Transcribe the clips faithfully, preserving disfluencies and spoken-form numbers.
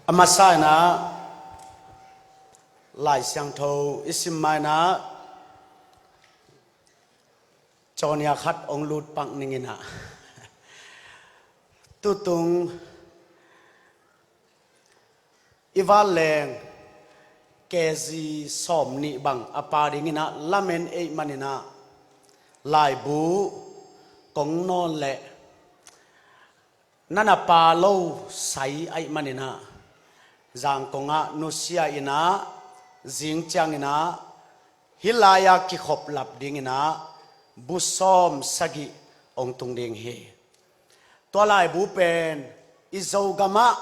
A masa inah Lai Siangtho i sim ma inah Johan khat hong lut pak ning inah, tutung i vanleng K G sawm nih bang a pa ding inah lamen ei man inah, laibu kong nawn leh na na pa lo sai ahih man inah, Zangkong ah nusia inah, zing ciang inah hih lai-a kikhop lap ding inah bu sawm sagih hong tung ding hi. Tua laibu pen i Zogam ah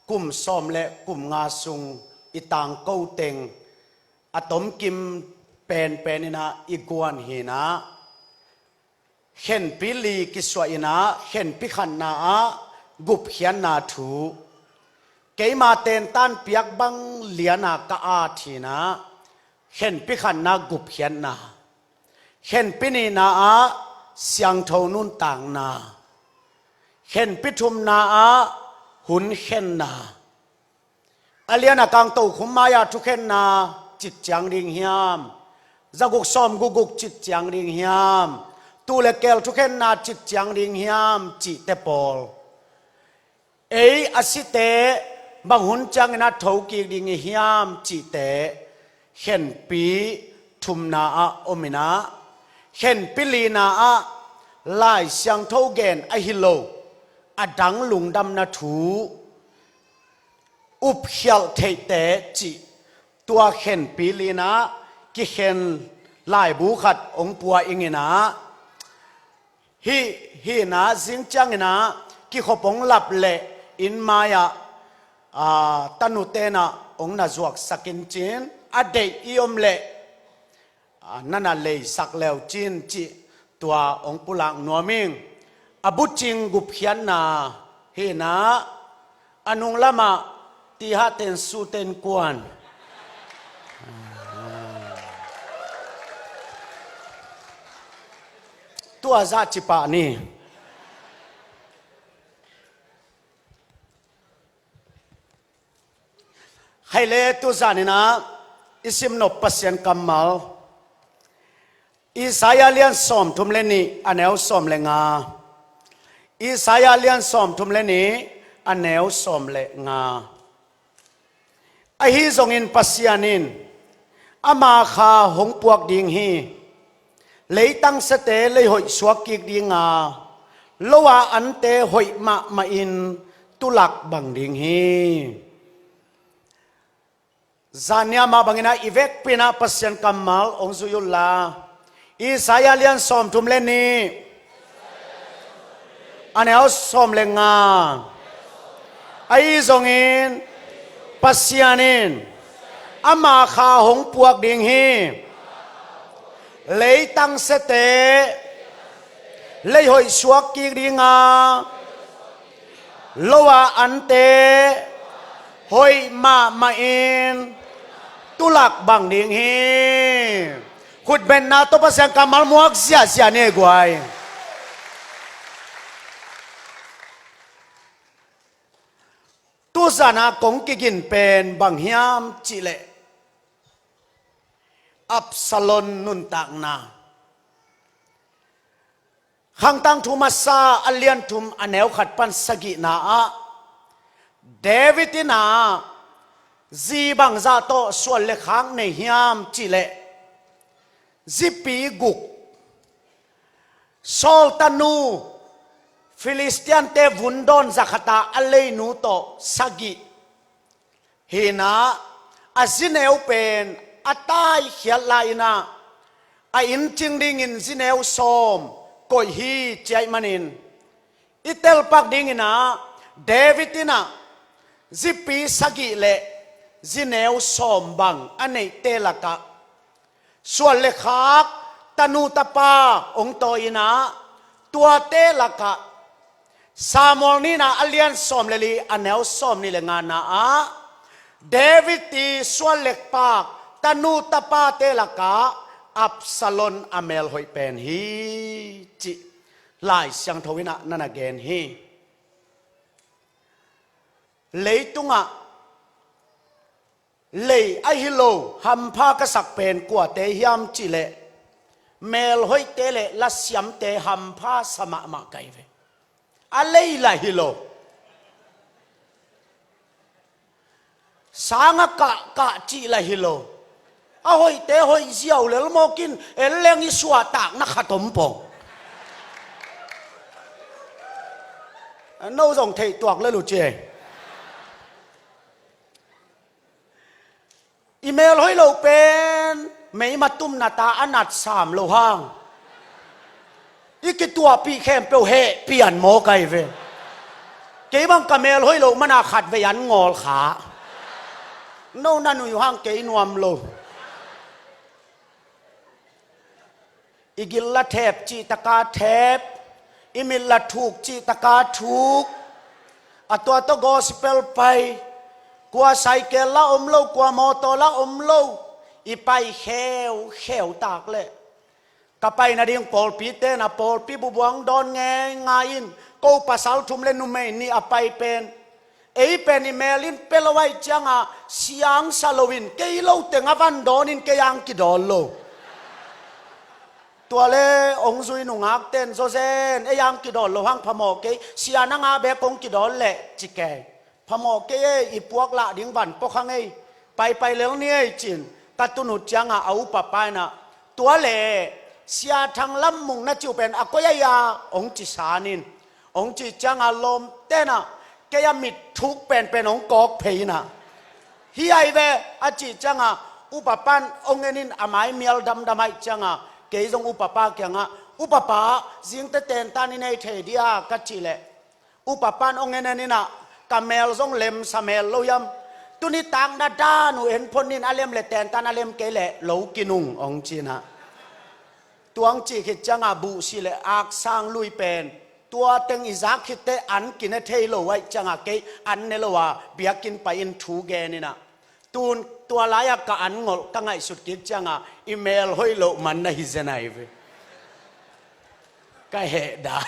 kum sawm le kum nga sung i tangko teng a tomkim penpen inah i guan hi inah, khenpi li kisuah inah khenpi khatna ah gupkhiatna thu, keima tentan piak bang lian a ka at hi inah, khenpi khatna gupkhiatna, khenpi nihna ah siangtho nuntakna, khenpi thumna ah hun khenna. A lian a kang tokhom mai-ah thukhenna cit ciang ding hiam? Zaguk sawm guguk cit ciang ding hiam? Tuu le keel thukhenna cit ciang ding hiam? Cihte pawl, ei a site bang hun ciang inah thokik ding i hiam? Cihte khenpi thumna ah om inah, khenpi lina ah Lai Siangtho gen ahi lo a dang lungdamna thu, upkhialh theihte cih, tua khenpi lina kikhen laibu khat hong pua ing inah, hih hi inah zing ciang inah kikhop hong lap leh inn mai-ah, aa, tanute inah hong na zuaksak in cin, a deih i om leh, aa, na na leisak leu cin cih tua hong pulak nuam ing. A bucing gupkhiatna hi inah, a nung lamah tiha ten su ten kuan. Tua zah ci pah ni. Khaile tuzan inah i sim nop Pasian kammal, Isaiah lian sawmthum le nih a neu sawm le nga. Isaiah lian sawmthum le nih a neu sawm le nga. Ahi zongin Pasian in ama kha hong puak ding hi. Leitang siate lei hoih suak kik ding a, lo-a ante hoih mahmah in tulak bang ding hi. Zan ni a mah bang inah i vekpi inah Pasian kammal hong zui unla. Isaiah lian sawmthum le nih a neu sawm le nga. Ahi zongin Pasian in ama kha hong puak ding hi. Leitang siate lei hoih suak kik ding a, lo-a ante hoih mahmah in tulak bang ding hi. Khutbetna tawh Pasian kammal muak ziahziah ni guai. Tuzan a kong kigin pen bang hiam cih leh Absalom nuntakna. Khangtang thu masa a lian thum a neu khat pan sagihna ah David in ah zi bangzah tawh suan le khak nei hiam cih leh zipi guk, Saul tanu Filistiante vun dawn zakhat a a leinu tawh sagih. Hi inah a zineu pen a taikhiat lai inah a inn cing dingin zineu sawm koih hi ci ahih manin, i telpak ding inah David in ah zipi sagih le zineu sawm bang a neihte lakah suan le khak tanu tapa hong tawi inah, tuate lakah Samuel nihna a lian sawm le li a neu sawm nih le ngana ah David i suan le khak tanu tapate lakah Absalom a melhoih pen hi cih Lai Siangtho in ah na na gen hi. Leitungah lei ahi lo hampha ka sak pen kuate hiam cih leh, melhoihte le lasiamte hampha sa mahmah ka hi ve. A lei lah hi lo. Sang a kah, kah cih lah hi lo. A hoihte hoih ziau lel mawk in, en leng i suahtakna khat om pong. No zong theih tuak lel uh ci ei. I melhoih lo pen meima tumna ta a nat sam lo hang, i kituahpih khempeuh heh pian maw ka hi ve. Kei bang ka melhoih loh mana khat vei an ngawl kha. No na nuih uh hang kei nuam lo. I gil la thep cih taka thep, i mit la thuk cih taka thuk. A tua tawh gospel pai, kua cycle la om lo, kua mawtaw la om lo, i pai kheukheu tak leh, ka pai nading pawlpi ten a pawlpi bubuang dawn ngeingai in, ko pasal thum le numei nih a pai pen, ei pen i mel in pia lo ahih cianga siangsa loin, kei lo teng a van dawnin kei ang kidawn lo. Tua le hong zui nungak ten zawzen, ei ang kidawn lo hang phamawh kei, sia nanga bek hong kidawn leh ci kei. Phamawh kei ei, i puak lah ding van pawkhang ei, paipai lel ni ei cin ka tun uh cianga a upa pa inah, tua le Sia Thang Lam Mung na ci uh pen a koi ahi a, hong ci sanin. Hong cih cianga lawm tenah kei a mit thuk penpen hong kawk phei inah, hi ai ve a cih cianga upa pan hong en in, a mai mial damdam ahih cianga kei zong upa pa kiangah, upa pa, zingte tentan i nei thei dia ka cih leh, upa pan hong en en inah, ka mel zong lemsa mel lo hiam? Tuni takna dan uh en phot nin, a lem le tentan, a lem kei leh lo kinung hong ci inah. Tuang cih khit cianga buhsi le aksang lui pen, tua teng i zak khitte an kine thei lo ahih cianga kei an ne lo a biakinn pai in thu gen inah, tun tua lai-a ka an ngolh ka ngaihsut kik cianga i mel hoih loh man na hi zen ai ve. Ka heh dan.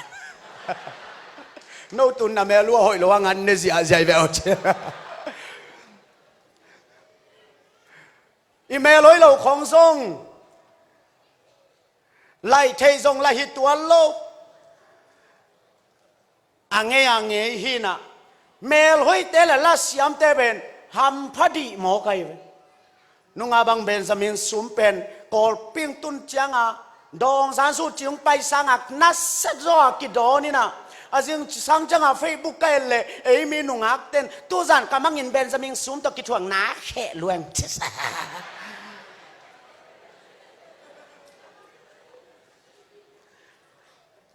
No tun na mel uh a hoih lo hang an ne ziahziah ai ve aw ci. I mel hoih lo khong zong laih thei zong lah hi tuan lo. A ngei a ngei hinah, mel hoihte le lasiamte pen hampha dih maw ka hi ve. Nunga bang Benjamin Sum pen Kawlping tun cianga dawngzan suh cihung paisanga nasia zaw a kidawn inah, a zingsang cianga Facebook ka en leh ei mi nungak ten tuzan ka mangin Benjamin Sum tawh kithuang na kheh luang.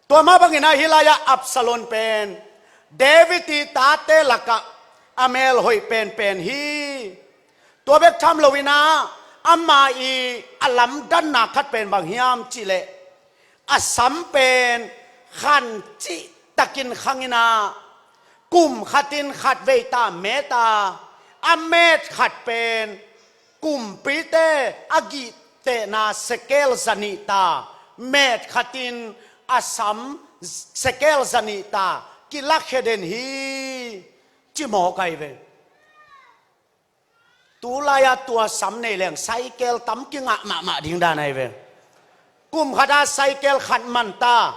Tua mah bangin ah hih lai-ah Absalom pen David i tate lakah a mel hoih penpen hi. Tua bek tham loin ah ama i a lamdanna khat pen bang hiam cihleh, a sam pen khan cihtakin khangin ah kum khatin khat veita met a, a met khat pen kumpite a gihtehna sekel zanih ta, met khatin a sam sekel zanih ta kilakhia den hi, ci mawk ahi ve. Tulai-a tua sam nei leng saikel tam kingah mahmah ding dan ahi ve. Kum khata saikel khat manta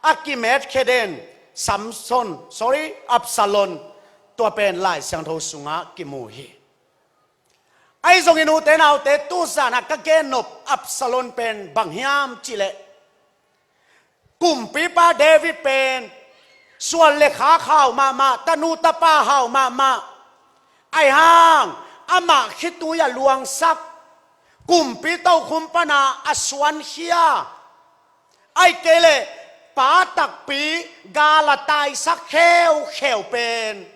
a kimetkhia den Samson, sorry, Absalom, tua pen Lai Siangtho sungah kimu hi. Ahi zongin ute naute, tuzanah ka gennop Absalom pen bang hiam cihleh, kumpipa David pen suan le khak hau mahmah, tanu tapa hau mahmah. Ahi hang amah khitui a luangsak, kumpi tokhum pana a suankhia, ahi kei leh pa takpi gal a taisak kheukheu pen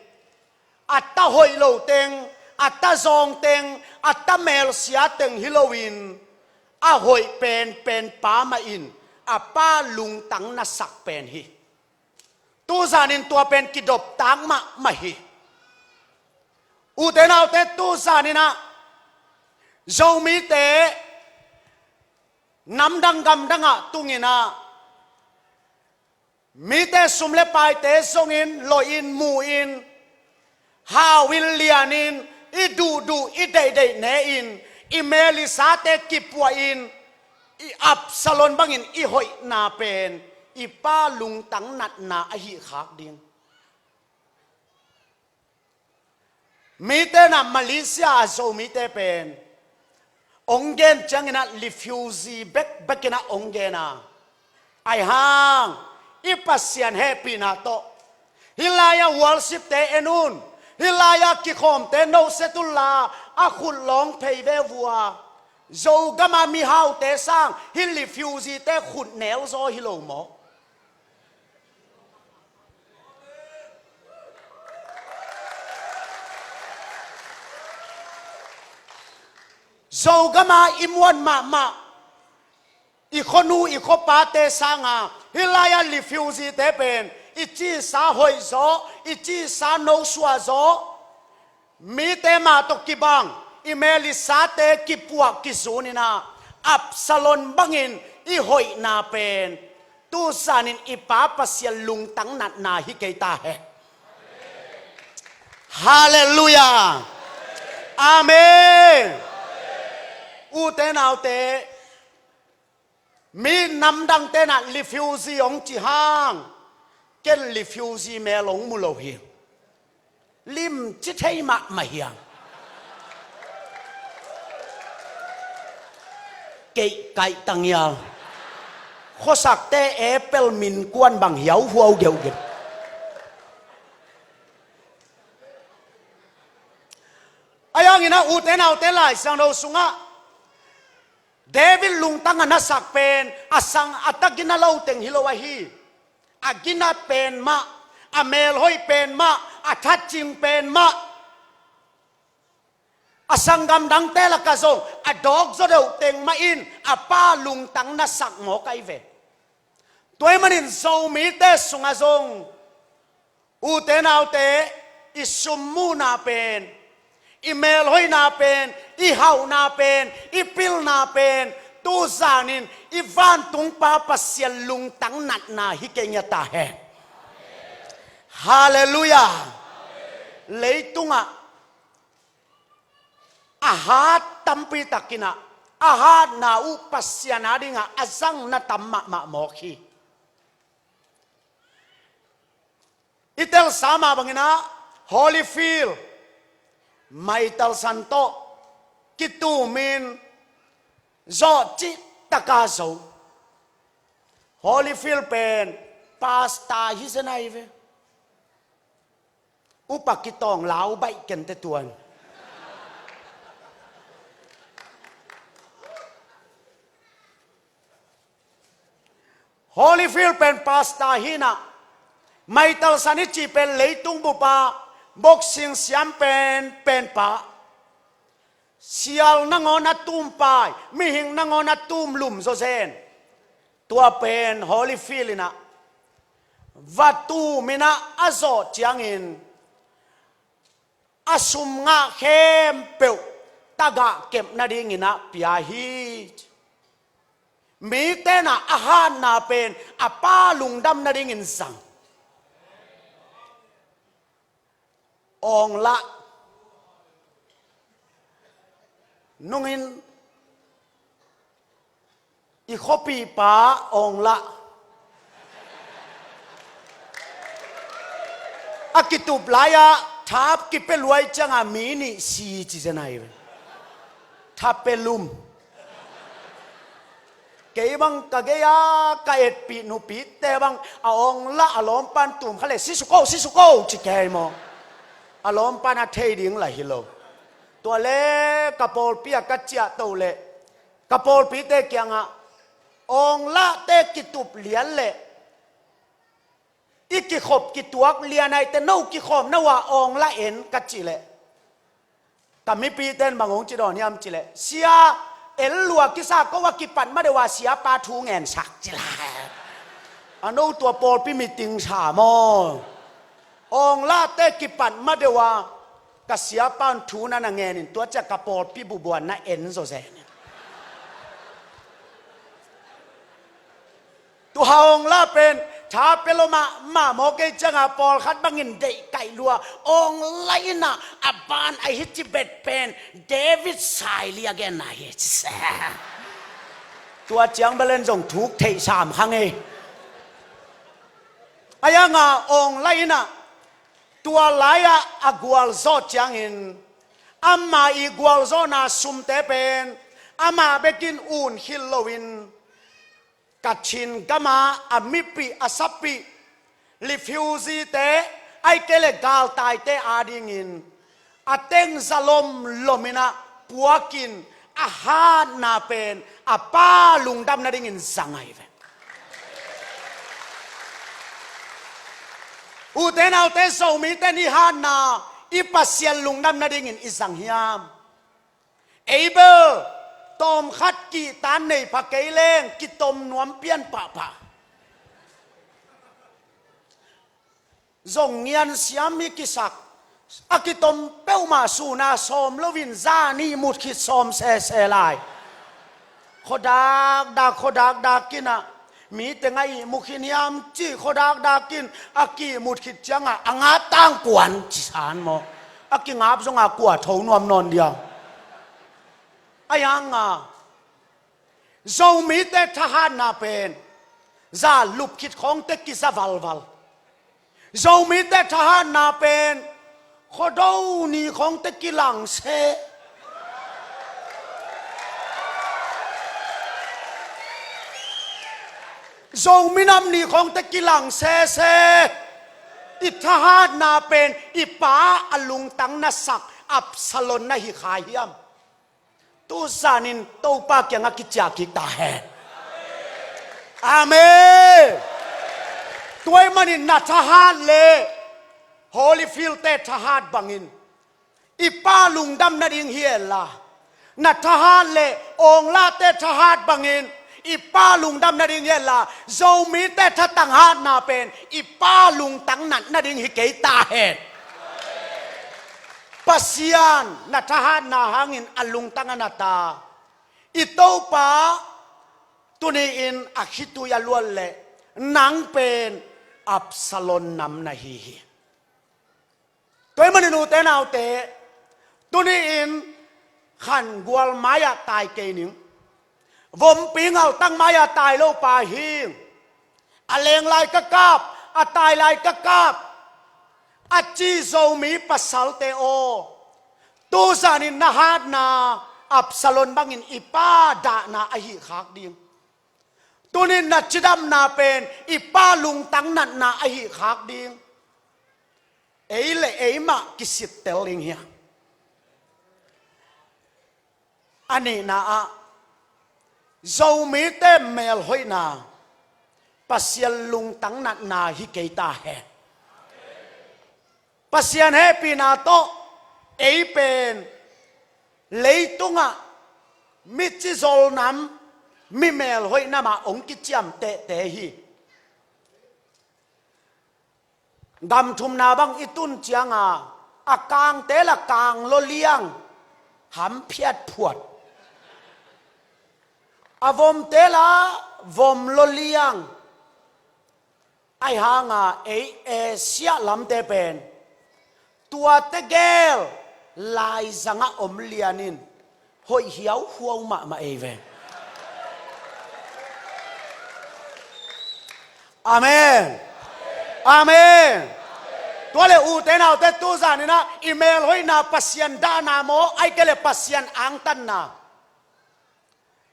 a ta hoih lo teng, a ta zawng teng, a ta melsia teng hi loin, a hoih penpen pa mah in a pa lungtang na sak pen hi. Tuzanin tua pen kidoptak mahmah hi. Ute naute, tuzanin ah Zomite namdang gamdangah tungin ah mite sum le paite zongin, loin, muin, hau in lianin, i duhduh i deihdeih ne-in, i melisate kipuahin, i Absalom bangin i hoihna pen i pa lungtang natna ahi khak ding. Mite na Malaysia a Zomite pen ong gen ciangin ah refugee bekbekin ah ong gen a, aihang i Pasian hehpihna tawh hih lai-ah worship-te en un, hih lai-ah kikhawmte noset unla, a khut lawng phei ve vua. Zogama mihaute sang hih refugee-te khut nelzaw hi lo maw? Zogama i muan mahmah i khuanu i khuapate sanga hih lai-ah refugee-te pen i cisa hoihzaw, i cisa nosuah zaw, mite mah tawh kibang, i melisate kipuah kizun in ah, Absalom bangin i hoihna pen tuzanin i Pa Pasian lungtang natna hi kei ta hen. Halleluiah. Amen. Ute naute, mi namdangte na refugee ong ci hang, ken refugee mel ong mu lo hi. Limci thei mahmah hiang. Keih kaih tangial. Khuasakte apple min kuan bang hiauhuau geuhgeuh. Aihangin ah ute naute, Lai Siangtho sungah David lungtang a nasak pen a sang a ta gina lo teng hi lo ahi. A gina pen mah, a melhoih pen mah, a thacing pen mah, a sanggam dangte lakah zong a dawk zaw deuh teng mah in a pa lungtang nasak mawk ahi ve. Tua ahih manin Zomite sungah zong, ute naute, i sum muhna pen, i melhoihna pen, i hauhna pen, i pilna pen tuzanin i vantung Pa Pasian lungtang natna hi kei ngiat ta hen. Halleluiah. Leitungah a hat tampi takin ah, a hatna uh Pasian adingah a zangna tam mahmah mawk hi. I telsa mah bangin ah Holyfield maitalsan tawh kitumin zawh cihtaka zo. Holyfield pen pastor hi zen ahi ve. Upa kitawng lau baih kente tuan. Holyfield pen pastor hi in ah, maitalsan i cih pen leitung bupa boxing siam pen, penpa, sial nangawn a tumpai, mihing nangawn a tumlum zawzen. Tua pen Holyfield in ah va tumin ah a zawh ciangin a sum ngah khempeuh tagah kep nadingin ah pia hi. Mite na a hatna pen a pa lungdam nadingin zang. Awnglah nungin i khuapihpa awnglah a kitup lai-ah thap kipia luai ciangah mi nih si ci zen ahi ve. Thapia lum. Kei bang ka gei-a ka etpih nupite bang a awnglah a lawmpan tum kha leh, "Sisuk o, sisuk o," ci kei maw? A lawmpan a thei ding lah hi lo. Tua leh ka pawlpi ah ka ciahtoh leh ka pawlpite kiangah, "Awnglahte kitup lian leh i kikhop kituak lian ahih teh no kikhawm na uh a awnglah en," ka cih leh, ka mipite in bang hong ci dawn hiam cih leh, "Sia, en lua kisa ko a kipat ma deuh a siapa thu ngensak," ci lai. A no tua pawlpi meeting sa maw? Awnglahte kipat ma deuh a ka siapa in thu na na ngen in, tua ciah ka pawlpi bubuan na en zawzen in. Tua awnglah pen Tha pia lo mahmah maw, kei ciangah pawlkhat bangin deih kaih lua, awng lai inah a ban a hi ci bet pen David Saili a genna hi. Tua ciang belen zong thuk theih sam kha ngei. A yangah awng lai inah tua lai-ah a gualzawh ciangin ama i gualzawhna sumte pen amah bekin un khil loin Kachin gama a mipih a sapih refugee-te, ahih kei le galtaite adingin a teng zalom lominah puakin a hatna pen a pa lungdam nadingin zang ahi ve. Ute naute, Zomite nih hatna i Pasian lungdam nadingin i zang hiam? Ei bel tawmkhat kihtan nei pha kei leng kitom nuam pian pahpah. Zong ngiansiam i kisak a kitom peuhmah suna sawm loin za nih mut khit sawm sese lai. Khuadakdak khuadakdak kinah mite nga ihmuk khin hiam cih khuadakdakin a kihmut khit ciangah a nga tangkuan cisan maw, a kingap zonga kua tho nuam nawn diam? A yanga Zomite thahatna pen za lup khit khawngte kiza valval. Zomite thahatna pen Khuado ni khawngte kilang se. Zomi nam ni khawngte kilang sese. I thahatna pen i pa a lungtang na sak Absalom na hi kha hiam? Tuzanin Topa kiangah kiciah kik ta hen. Amen. Tua ahih manin na thahat le Holyfield-te thahat bangin i pa lungdam nading hi henla, na thahat le Awnglahte thahat bangin i pa lungdam nading hi henla, Zomite thatang hatna pen i pa lungtang nat nading hi kei ta hen. Pasian na thahatna hangin a lungtang a nat a, i Topa tuni-in a khitui a luat leh nang pen Absalom nam na hi hi. Tua ahih manin ute naute, tuni-in khangual mai-ah tai kei ning. Vompi ngaltak mai-ah tai lo pa hing. A leng lai ka kap, a tai lai ka kap, a ci Zomi pasalte aw, tuzanin na hatna Absalom bangin i pa dahna ahi khak ding. Tunin na cidamna pen i pa lungtang natna ahi khak ding. Ei le ei mah kisittel ding hi a. A nihna ah, Zomite melhoihna Pasian lungtang natna hi kei ta hen. Pasian hehpihna tawh ei pen leitungah mi cizol nam, mi melhoih namah hong kiciamtehte hi. Gam thumna bang i tun cianga a kangte la kang lua liang, hamphiat phuat. A vomte la vom lua liang. Ahi hanga ei Asia lamte pen tuate gel laizangah om lianin hoih hiauhuau mahmah ei ve. Amen. Amen. Tua le ute naute, tuzaninah i melhoihna Pasian dahna maw, ahih kei le Pasian angtanna?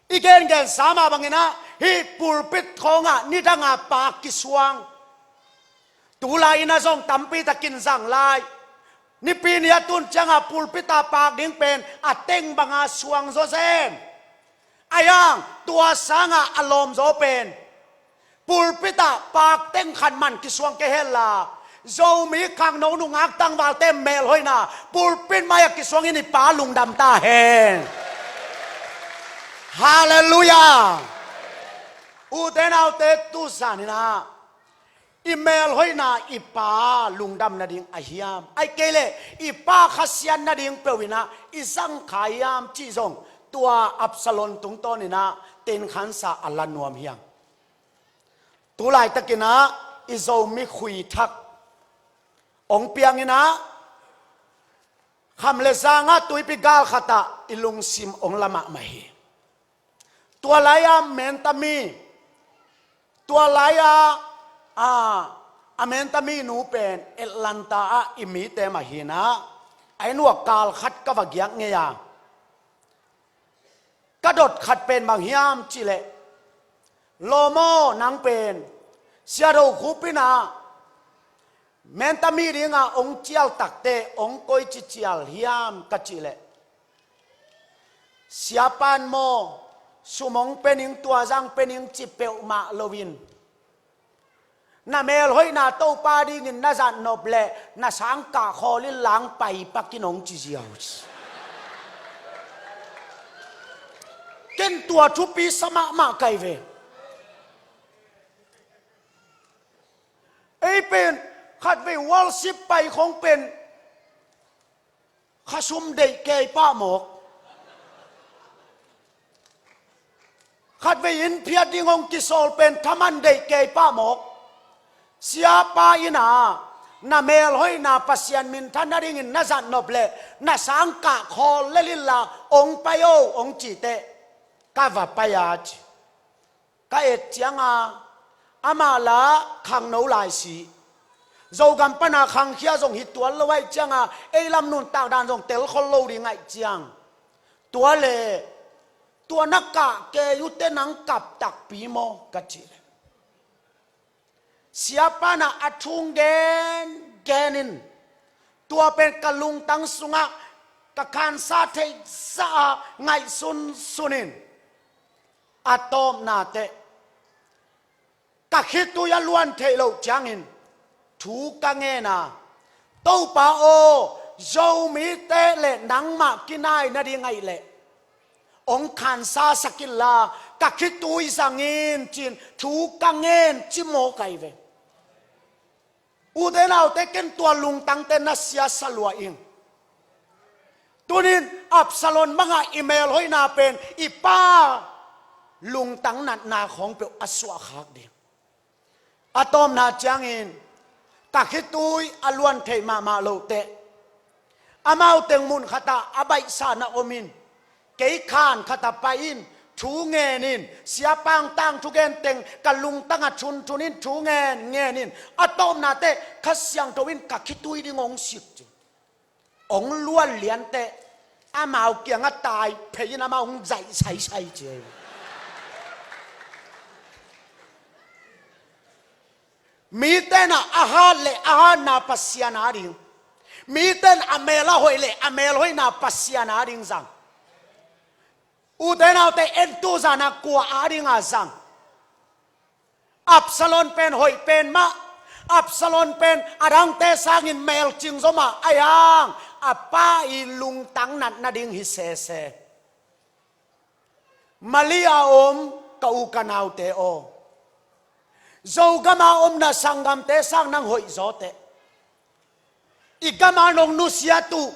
I gengensa mah banginah hih pulpit khawngah nidanga pak kisuang. Tulai-inah zong tampitakin zang lai. Nipi ni a tun cianga pulpita pak ding pen a teng banga suang zawzen. Ahi hang tua sanga a lawmzaw pen pulpita pak teng khat man kisuang kei henla, Zomi khangno nungak tangvalte melhoihna pulpit mai-ah kisuangin i pa lungdam ta hen. Halleluiah. Ute naute, tuzaninah i melhoihna i pa lungdam nading a hiam, ahih kei leh i pa khasiat nading peuhinah i zangkhai hiam cih zong tua Absalom tungtawninah tenkhansa a la nuam hiam? Tulaitakinah i Zomi khui thak hong piang in ah, kham le zangah tuipi gal khatah i lungsim hong la mahmah hi. Tua lai-a menta mi, tua lai-a, a, a menta mi nu pen Atlanta ah i mite mah hi in ah, a inn uah kal khat ka va giak ngei a, ka dot khat pen bang hiam cih leh, lawm aw, nang pen Sia Do Khup in ah menta mi dinga hong cial takteh hong koici cial hiam ka cih leh, siapa in maw, sum hong pia ning, tua zang pia ning ci peuhmah loin, na melhoihna Topa dingin na zat nop leh na sang kah khawl inla hong pai pak in, hong ci ziau. Ken tua thupi sa mahmah ka hi ve. Ei pen khatvei worship pai khong pen khasum deih kei pah mawk. Khatvei inn phiat ding hong kisawl pen thaman deih kei pah mawk. Siapa in ah na melhoihna Pasian minthan nadingin na zat nop leh na sang kah khawl lel inla hong pai o, hong cih teh, ka va pai a ci. Ka et cianga, amah la khangno lai si, Zogam pana khangkhia zong hi tuan lo ahih cianga, ei lam nuntak dan zong telkhol lo ding ahih ciang, tua leh tua na kah kei uh teh nang kap takpi maw ka cih leh, siapa in ah a thu hong gengen in, tua pen ka lungtang sungah ka khansa theih zah a ngaihsunsun in, a tawpna teh ka khitui a luan theih loh ciangin thu ka ngen a, Topa aw, Zomite leh nangmah kinai nading ahih leh hong khansasak inla ka khitui zang in, ci-in thu ka ngen ci mawk ahi ve. Ute naute, ken tua lungtangte na siasa lua ing. Tunin Absalom bangah i melhoihna pen i pa lungtang natna khawng peuh a suahkhak ding. A tawpna ciangin ka khitui a luan theih mahmah loh teh, amau teng mun khatah a baihsa na om in, kei khan khatah pai in, thu ngen in, siapa tangthu gen teng ka lungtangah thunthun in, thu ngen ngen in, a tawpna teh Kha Siangtho in ka khitui ding hong sik ci. Hong luan lian teh amau kiangah tai phei in amau hong zaih saisai ci. Mite in ah a hat leh a hatna Pasian ading, mite in a mel a hoih leh a melhoihna Pasian ading zang. Ute naute, en, tuzan ah kua adinga zang? Absalom pen hoih pen mah, Absalom pen a dangte sangin melcing zaw mah ahi hang, a pa i lungtang nat nading hi sese. Mali a om ka u ka naute aw, Zogam a om na sanggamte sang nang hoih zaw teh, i gam a nong nusiat uh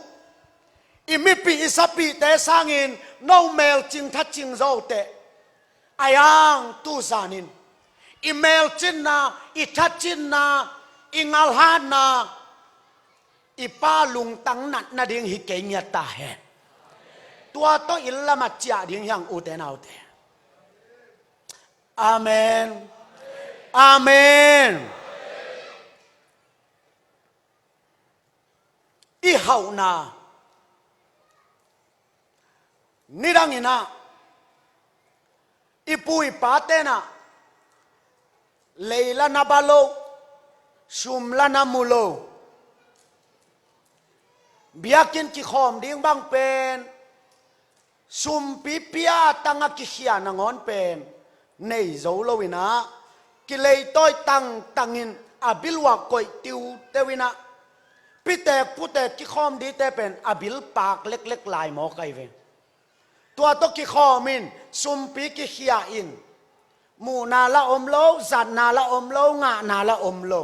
i mipih i sapihte sangin no melcing thacing zaw teh, ahi hang tuzanin i melcinna, i thacinna, i ngalhatna, i pa lungtang nat nading hi kei ngiat ta hen. Tua tawh inn lamah ciah ding hi hang, ute naute. Amen. Amen. I hauhna, nidangin ah i pu i pate in ah lei la na ba lo, sum la na mu lo. Biakinn kikhawm ding bang pen sumpi pia tangah kikhia nangawn pen nei zo lo in ah, kileitawi tangtangin a bill uah koih tiuteu in ah, pitek putek kikhawm dingte pen a bill paak leklek lai mawk ahi ve. Tua tawh kikhawm in sumpi kikhia in, muhna la om lo, zatna la om lo, ngahna la om lo.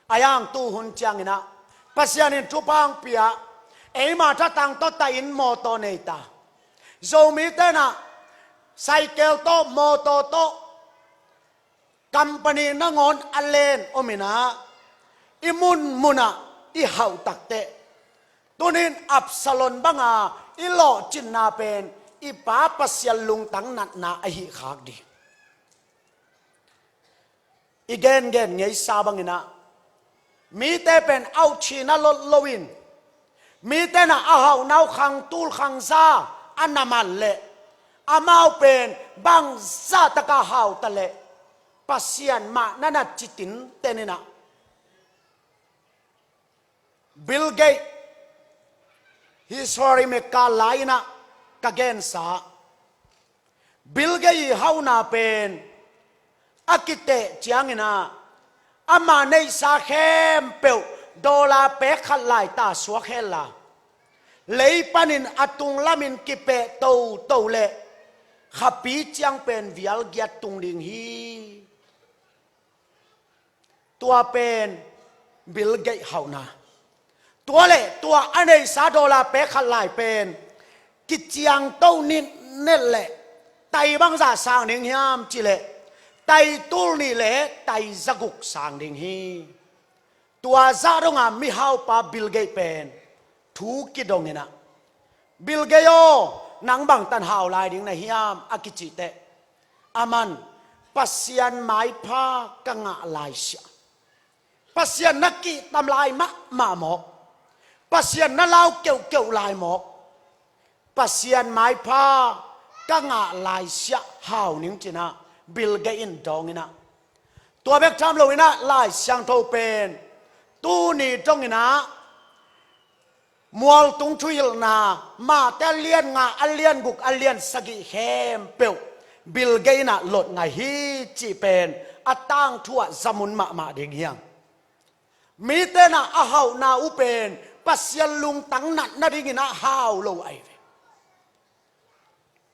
Ahi hang tuhun ciangin ah Pasian in thupha hong pia, eima thatang tawh ta in mawtaw nei ta. Zomite in ah cycle tawh, mawtaw tawh, company nangawn a len om in ah, i munmun ah i hauh takteh, tuni-in Absalom banga i lawhcinna pen i pa Pasian lungtang natna ahih khak ding. I gengen ngeisa bangin ah, mite pen auhchin a lot loin, mite in ah a hauhna uh khang tul khang za a na man leh, amau pen bangzah takin hau ta leh, Pasian mah na na ci tinten in ah. Bill Gates, history maker lai-in ah ka gensa, Bill Gates i hauhna pen a kiteh ciangin ah, ama neihsa khempeuh dollar pek khat lai ta suak hen la, lei panin a tung lamin kipeh toto leh, khapi ciang pen vial giat tung ding hi. Tua pen Bill Gates hauhna. Tua leh tua a neihsa dollar pek khat lai pen kiciangto nitnet leh, tai bangzah sang ding hiam cih leh, tai tul nih leh tai zaguk sang ding hi. Tua zah donga mihaupa Bill Gates pen thu kidong in ah, Bill Gates aw, nang bangtan hau lai ding na hiam, a kicihteh, aman, Pasian maipha ka ngah laisiah, Pasian na kihtam lai mahmah mawk, Pasian na lau keuhkeuh lai mawk, Pasian maipha ka ngah laisiah hau ning ci-in ah Bill Gates in dawng in ah. Tua bek tham loin ah Lai Siangtho pen tuni dongin ah, Mualtung Thuhilhna, Mate a lian nga, a lian guk, a lian sagih khempeuh Bill Gates in ah lot ngah hi cih pen a tangthu ah zamun mahmah ding hi hang. Mite in ah a hauhna uh pen Pasian lungtang nat nadingin ah hau lo ahi ve.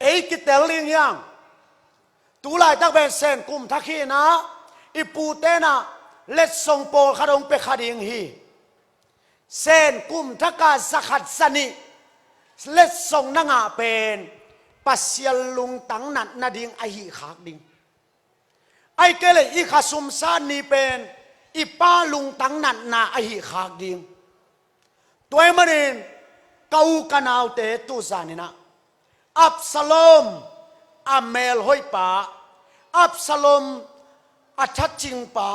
Ei kitel ding hi hang. Tu laitak pen Sen kum thak hi-in ah, i pute in ah letsong pawlkhat hong pia kha ding hi. Sen kum thak a za khat za nih letsong na ngah pen Pasian lungtang nat nading ahih khak ding. Ahih kei leh i khasum san ni pen i pa lungtang natna ahih khak ding. Tua ahih manin ka u ka naute, tu zanin ah Absalom a melhoihpa, Absalom a thacingpa,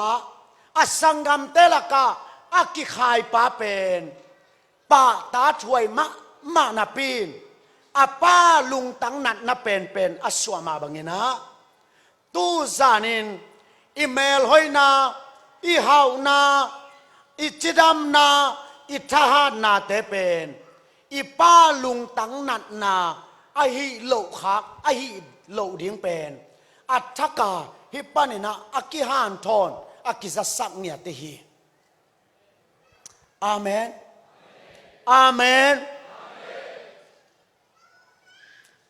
a sanggamte lakah a kikhaipa pen pahtathuai mahmah napi-in a pa lungtang natna penpen a suah mah bangin ah, tu zanin i melhoihna, i hauhna, i cidamna, i thahatnate pen i pa lungtang natna ahih loh khak, ahih loh ding pen a thak a hih panin ah a kihanthawn, a kizasak ngiat hi. Amen. Amen.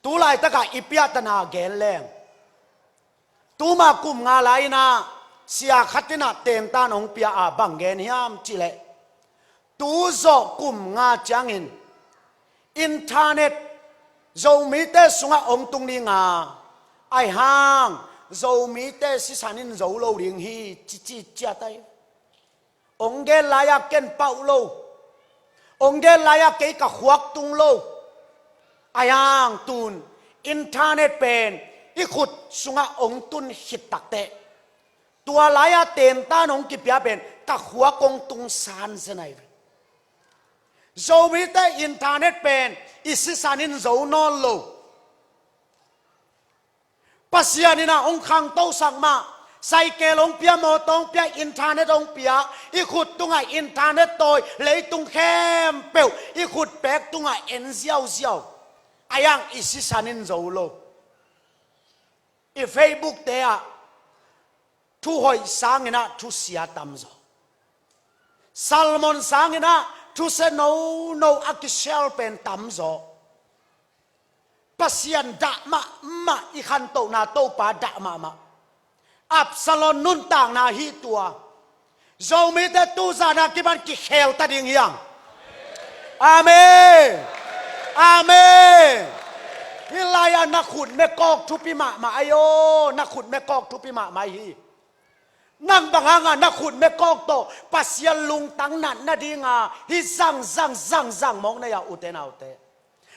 Tu laitak a i piahtana gen leng, tuma kum nga lai-in ah sia khat in ah tentan hong pia a, bang gen hiam cih leh, tu zawh kum nga ciangin internet Zomite sungah hong tung ding a, ahih hang Zomite sisan in zo lo ding hi, ci ci ciat ahi. Hong gen lai-a ken pauh lo. Hong gen lai-a kei ka khuak tung lo. Ahih hang tu-in internet pen i khut sungah hong tun khit takteh, tua lai-a tentan hong kipia pen ka khuak hong tung san zen ahi ve. Zomite internet pen i sisan in zo nawn lo. Pasian in ah hong khangtosak mah, cycle hong pia, mawtaw hong pia, internet hong pia, i khut tungah internet tawi, leitung khempeuh i khut pek tungah en ziauziau. Ahih hang i sisan in zo lo. I Facebook-te ah thu hoih sangin ah thusia tamzaw. Sermon sangin ah thusia nono a kishare pen tamzaw. Pasian dah mahmah, i khantohna Topa dah mahmah. Absalom nuntakna hi tua. Zomite tu zan a kipan kikhel ta ding hi hang. Amen. Amen. Hih lai-a na khut mekawk thupi mahmah ahi aw, na khut mekawk thupi mahmah ahi hi. Nang bang hangah na khut mekawk tawh Pasian lungtang nat nadinga hih zangzang zangzang mawk na hi a, ute naute?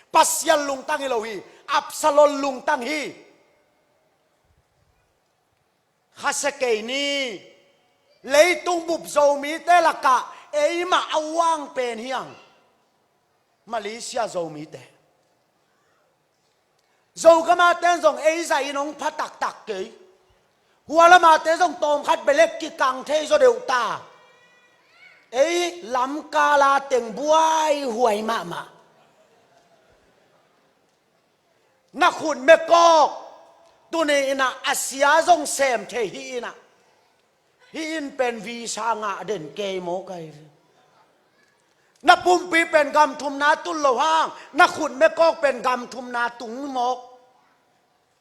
Pasian lungtang hi lo hi. Absalom lungtang hi. Khasia kei ni. Leitung bup Zomite lakah eimah a uang pen hi hang. Malaysia Zomite. Zogamah ten zong ei zah in hong pha taktak kei. Hualamah ten zong tawmkhat belek kikang thei zaw deuh ta. Ei lamkala teng buaihuai mahmah. Na khut mekawk tuni inah a sia zong sem thei hi inah. Hih in pen visa ngah den kei mawk ahi ve. Na pumpi pen gam thumna tun lo hang, na khut mekawk pen gam thumna tung mawk.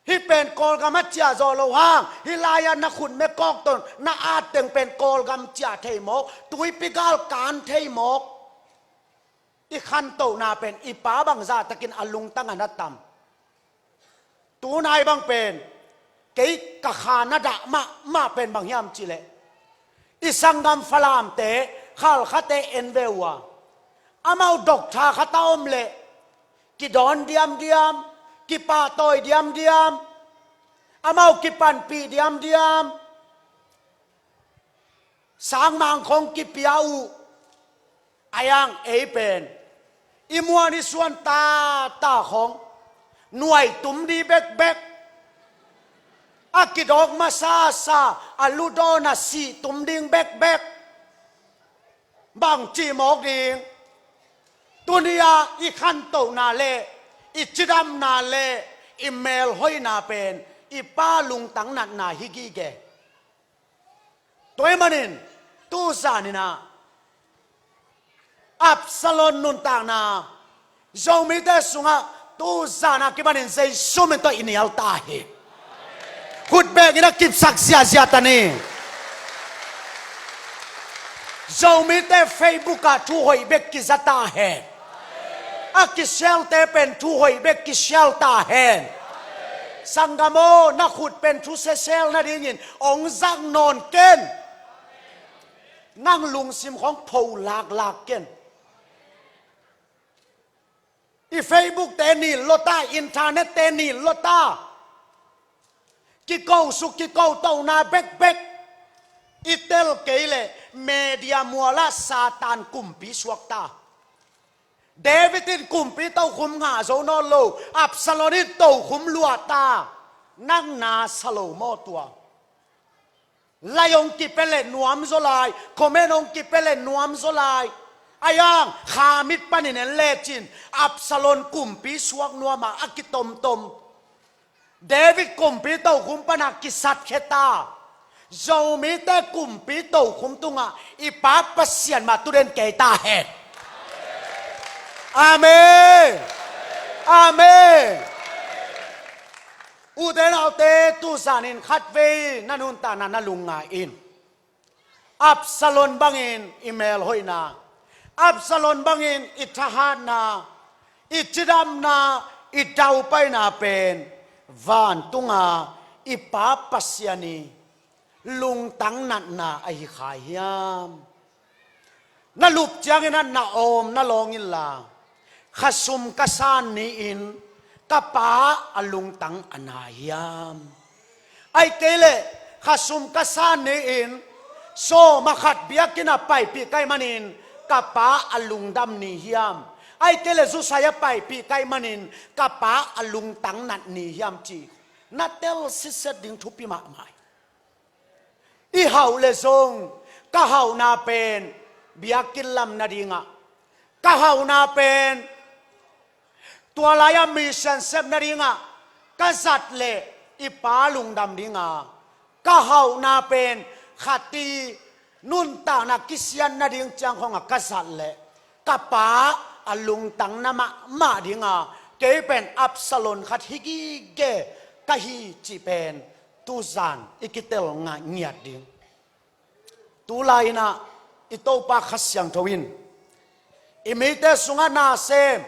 Hih pen Kawlgam a ciah zawh lo hang, hih lai-ah na khut mekawk tawh na at teng pen Kawlgam ciah thei mawk, tuipi gal kan thei mawk. I khantohna pen i pa bangzah takin a lungtang a na tam. Tunai bang pen kei ka kha na dah mahmah pen bang hiam cihleh, i sanggam Falamte, Khalkhate en ve uh a, amau doctor khat a om leh kidawn diamdiam, kipahtawi diamdiam, amau kipanpih diamdiam. Sangmang khong kipia uh. A yang ei pen i muan i suan tata khong nuai tum di bekbek. A kidawk masasa a ludawn a sih tum ding bekbek. Bang cih mawk ding? Tuni-ah i khantohna le i cidamna le i melhoihna pen i pa lungtang natna hi gige. Tua ahih manin tuzan inah Absalom nuntakna Zomite sungah tuzan a kipanin Jesu min tawh i nial ta hi. Khut bek inah kipsak ziahziah ta ni. Zomite Facebook ah thu hoih bek kiza ta hen. A kisialte pen thu hoih bek kisial ta hen. Sanggam aw, na khut pen thu sesel nadingin hong zak nawn ken. Nang lungsim khong pho laklak ken. I Facebook te nil lawta, internet te nil lawta. Kiko suk kiko tohna bekbek i tel kei leh media mualah Satan kumpi suak ta. David in kumpi tokhum ngah zo nawn lo, Absalom in tokhum luah ta. Nang na sa lo maw tua? Like hong kipia leh nuam zaw lai, comment hong kipia leh nuam zaw lai. A yang khamit panin en lecin Absalom kumpi suak nuam a, a kitomtom. David kumpi tokhum pana kisatkhia ta. Zomite kumpi tokhum tungah i Pa Pasian mah tu den kei ta hen. Amen. Amen. Ute naute, tuzanin khatvei na nuntakna na lungngai in. Absalom bangin i melhoihna, Absalom bangin i thahatna, i cidamna, i daupaina pen vantunga i Pa Pasian i lungtang natna ahi kha hiam? Na lup ciangin a na awm na lawng inla, khasum ka san ni-in ka pa a lungtang a na hiam? Ahih kei leh khasum ka san ni-in sawm a khat biakinn a paipih ka hih manin ka pa a lungdam ni hiam? Ahih kei leh zusai a paipih ka hih manin ka pa a lungtang nat ni hiam, ci na tel sitset ding thupi mahmah hi. I hauh leh zong ka hauhna pen biakinn lam nadingah, ka hauhna pen tua lai-ah mission sep nadingah ka zat leh i pa lungdam dinga, ka hauhna pen khat i nuntakna kisiat nading ciang khawngah ka zat leh ka pa a lungtang na mahmah dinga, kei pen Absalom khat hi gige ka hi cih pen tuzan i kitel ngiat ding. Tulai-inah i Topa Kha Siangtho in i mite sungah nasem,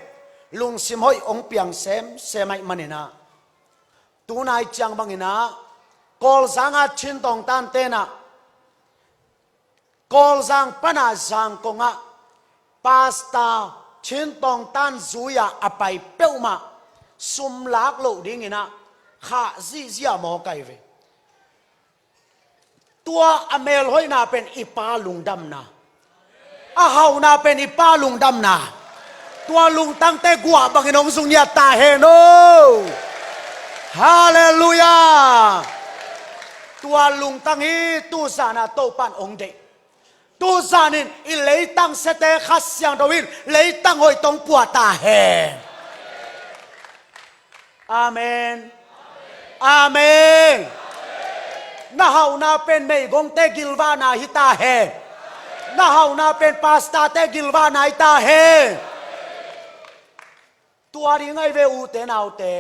lungsim hoih hong piang semsem ahih maninah, tunai ciang banginah Kawlzanga Chin tawngtan tenah Kawlzang pana Zangkong ah Pastor Chin Tawng Tan zui-a a pai peuhmah sum lak loh dingin ah khah zihziah mawk ahi ve. Tua a melhoihna pen i Pa lungdamna, a hauhna pen i Pa lungdamna. Tua lungtangte guah bangin hong zungiat ta hen aw. Halleluiah. Tua lungtang hi tuzan a Topan hong deih. Tuzanin i leitang siate Kha Siangtho in leitang hoih tawh puah ta hen. Amen. Amen. Na hauhna pen meigongte gilvahna hi ta hen. Na hauhna pen pastorte gilvahna hi ta hen. Tua ding ahi ve ute naute.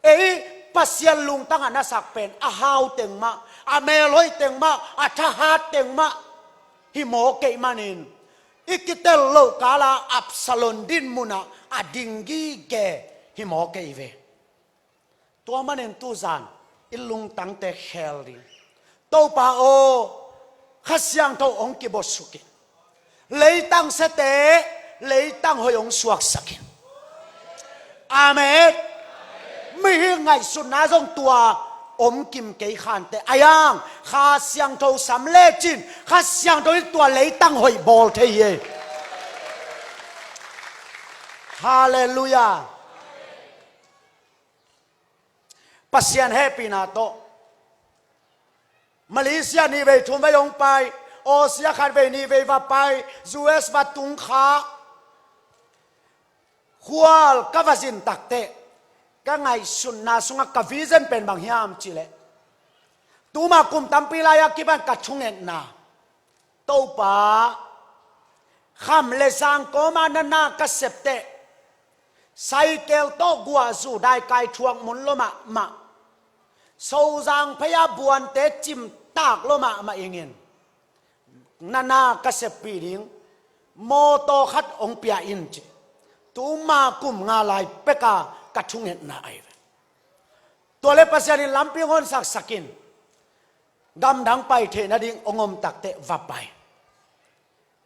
Ei Pasian lungtang a nasak pen a hau teng mah, a melhoih teng mah, a thahat teng mah hi mawk kei manin, i kitel loh kala Absalom din munah a ding gige hi mawk kei ve. Tua manin tuzan i lungtangte khel ding. Topa aw, Kha Siangtho hong kibuaksuk in. Leitang siate leitang hoih hong suaksak in. Amen. Mihing ngaihsutna zong tua om kim kei khante. Ahi hang Kha Siangtho sam lecin Kha Siangtho in tua leitang hoih bawl thei hi. Halleluiah. Pasian hehpihna tawh Malaysia nih vei thum vei hong pai, Austria khat vei nih vei va pai, U S va tung kha. Khual ka va zin takteh ka ngaihsutna sungah ka vision pen bang hiam cihleh, tuma kum tampi lai-a kipan ka thungetna, Topa, kham le sang kawma na na ka septeh, saikel tawh guahzu daikai thuak mun lua mahmah, Sozang phei-a buante cimtak lua mahmah ingin, na na ka seppih ding mawtaw khat hong pia in ci. Tuma kum nga lai peka ka thungetna ahi ve. Tua le Pasian in lampi hong honsaksak in, gamdang pai theih nading hong om takteh va pai.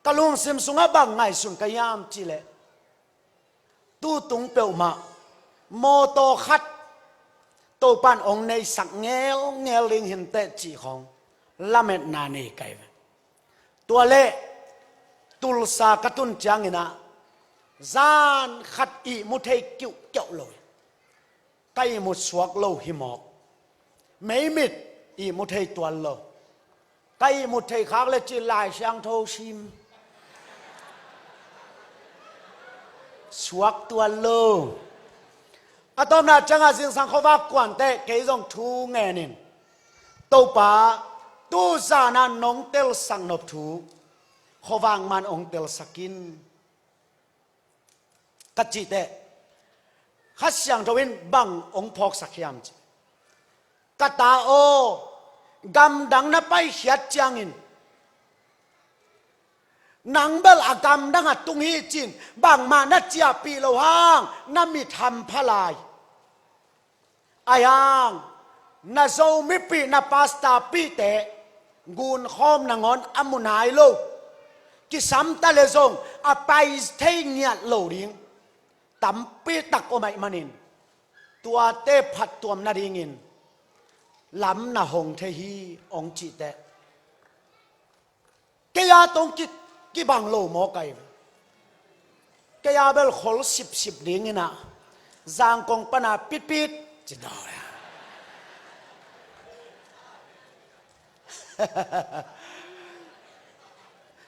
Ka lungsim sungah bang ngaihsun ka hiam cihleh, tutung peuhmah mawtaw khat Topan hong neisak ngelngel ding hinteh cih khawng lametna nei ka hi ve. Tua leh Tulsa ka tun ciangin ah zan khat ihmu thei kiuhkiauh lo hi. Ka ihmut suak lo hi mawk. Meimit ihmu thei tuan lo. Ka ihmut thei khak le cin Lai Siangtho sim. Suak tuan lo. A tawpna ciangah zingsang khuavak kuanteh kei zong thu ngenin, Topa, tuzan a nong telsak nop thu khuavak man hong telsak in, ka cih teh, Kha Siangtho in bang hong phawksak hiam cih, ka ta aw, gamdang na paikhiat ciangin nang bel a gamdang a tung hi cin bangmah na ciahpih loh hang na mit hampha lai. Ahi hang na Zomipih, na pastorpihte gunkhawm nangawn a mu nai lo, kisam ta le zong a pai thei ngiat lo ding tampi tak om ahih manin, tuate phattuam nadingin lam na hong thei hi hong cih teh, kei a tong ki, kibang lo mawk ahi ve. Kei a bel khol sipsip dingin ah Zangkong pana pitpit ci naw.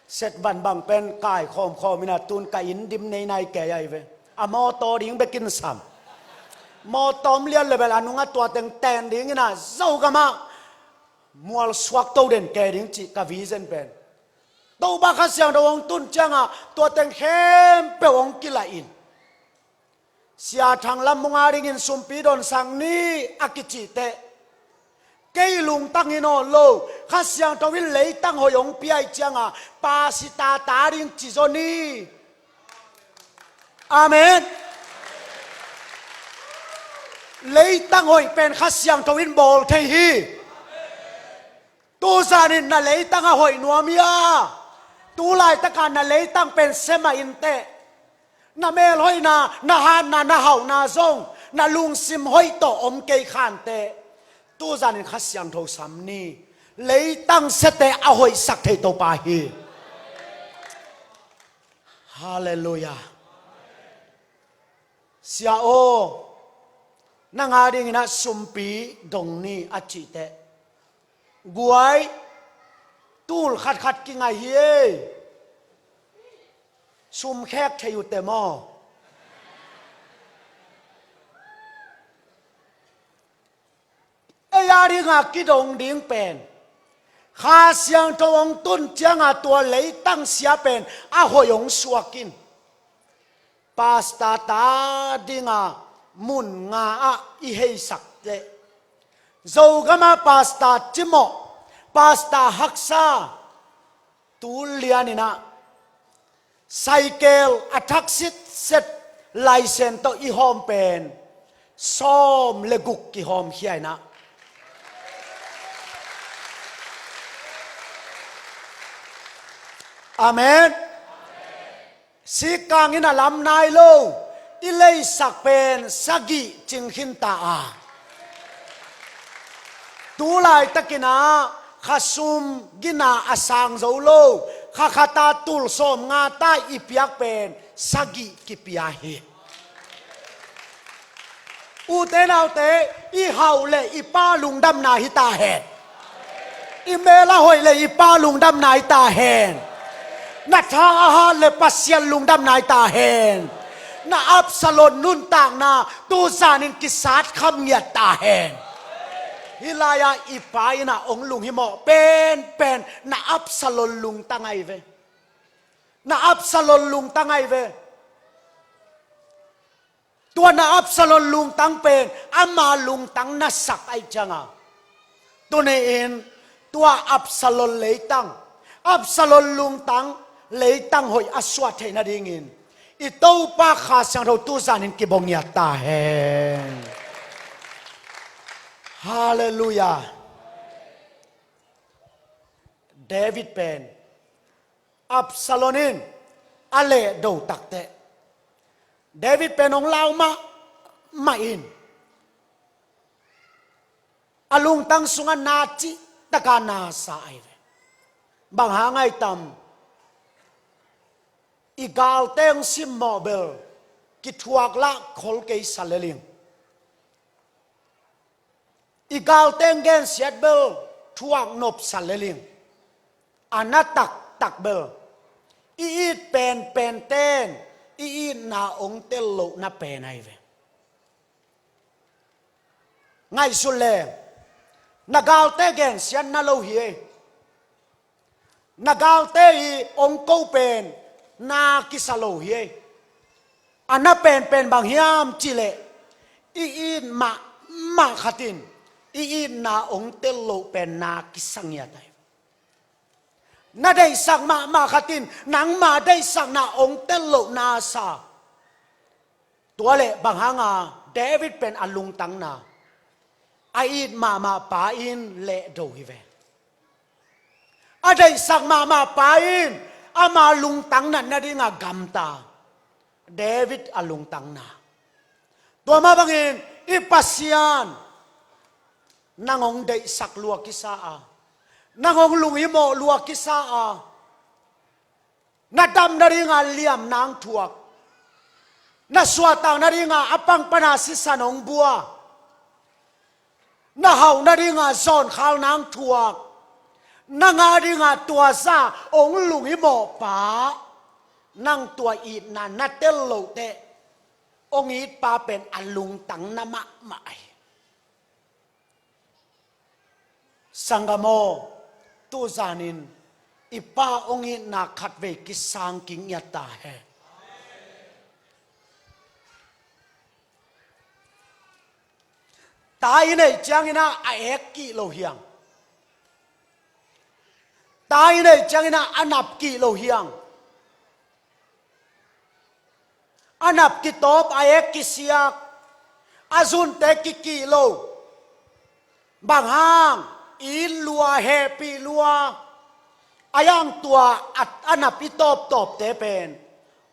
Set van bang pen kai khawmkhawm in ah tun ka inn dim nei nai kei ahi ve. A mawtaw ding bekin sam. Mawtaw om lian le bel a nungah tua teng ten dingin ah Zogam ah mual suak to den kei ding cih ka vision pen. Topa Kha Siangtho hong tun ciangah tua teng khempeuh hong kilah in, Sia Thang Lam Mung a dingin sumpi donsak ni a kicih teh, kei lungtang hi nawn lo, Kha Siangtho in leitang hoih hong pia ih ciangah pastor ta ding ci zaw ni. Amen. Leitang hoih pen Kha Siangtho in bawl thei hi. Tuzan in na leitang a hoih nuam hia? Tu laitaka na leitang pen sia mah inteh, na melhoihna, na hatna, na hauhna zong na lungsim hoih tawh om kei khanteh, tuzanin Kha Siangtho sam ni. Leitang siate a hoihsak thei Topa hi. Halleluiah. Sia aw, nang a dingin ah sumpi dong ni a cihteh, guai, tul khatkhat kingai hi ei. Sum khek thei uh teh maw? Ei a dinga kidong ding pen, Kha Siangtho hong tun cianga tua leitang sia pen a hoih hong suak in. Pastor ta dinga mun nga ah i heisak leh, Zogama pastor cimawh, pastor haksa, tu lianin ah, saikel a thak sitset laisen tawh i hawm pen sawm le guk kihawm khia in ah. Amen. Sikkangin a lam nai lo, i leisak pen sagih cing khin ta a. Tu laitakin ah khasum gina a sang zo lo, kha khata tul sawm nga ta i piak pen sagih kipia hi. Ute naute, i hauh le i pa lungdamna hi ta hen. I mel a hoih le i pa lungdamna hi ta hen. Na tha a hat le Pasian lungdamna hi ta hen. Na Absalom nuntakna tuzanin kisat kham ngiat ta hen. Hih lai-ah i pa in ah hong lunghimawh penpen na Absalom lungtang ahi ve. Na Absalom lungtang ahi ve. Tua na Absalom lungtang pen ama lungtang na sak ahih cianga, tuni-in tua Absalom leitang, Absalom lungtang leitang hoih a suah theih nadingin i Topa Kha Siangtho tuzanin kibongiat ta hen. Halleluiah. David pen Absalom in a lehdo takteh, David pen hong lau mahmah in, a lungtang sungah na cihtaka na sa ahi ve. Bang hang ahi tam? I galte hong simmawh bel kithuak lah khol kei sa lel ing. I galte hong gensiat bel thuak nop sa lel ing. A na taktak bel i it penpenten i itna hong tel lohna pen ahi ve. Ngaihsut leng, na galte gensiat na lo hi ei. Na galte i hong ko pen na kisa lo hi ei. A na penpen bang hiam cihleh, i it mahmah khat in i itna hong tel loh pen na kisa ngiat ahi. Na deihsak mahmah khat in nangma deihsakna hong tel loh na sa. Tua leh bang hanga David pen a lungtangna, a it mahmah pa in lehdo hi ve. A deihsak mahmah pa in ama lungtang natna dinga gamta. David a lungtangna. Tua mah bangin i Pasian nang hong deihsak lua kisa a, nang hong lunghimawh lua kisa a, na dam nadinga liam nang thuak, na suahtak nadinga a pangpana sisan hong bua, na hauh nadinga zawnkhal nang thuak, nang a dinga tua za hong lunghimawh pa, nang tua itna na tel lohteh, hong it pa pen a lungtang na mahmah ahi. Sanggam aw, tuzanin i pa hong itna khatvei kisang kik ngiat ta hen. Ta i neih ciangin ah a ek kih lo hiang. Ta i neih ciangin ah a nap kih lo hiang. A nap kitawp, a ek kisiak, a zunte kikih lo. Bang hang? It lua, hehpih lua. A yang tua a, a napi tawptawpte pen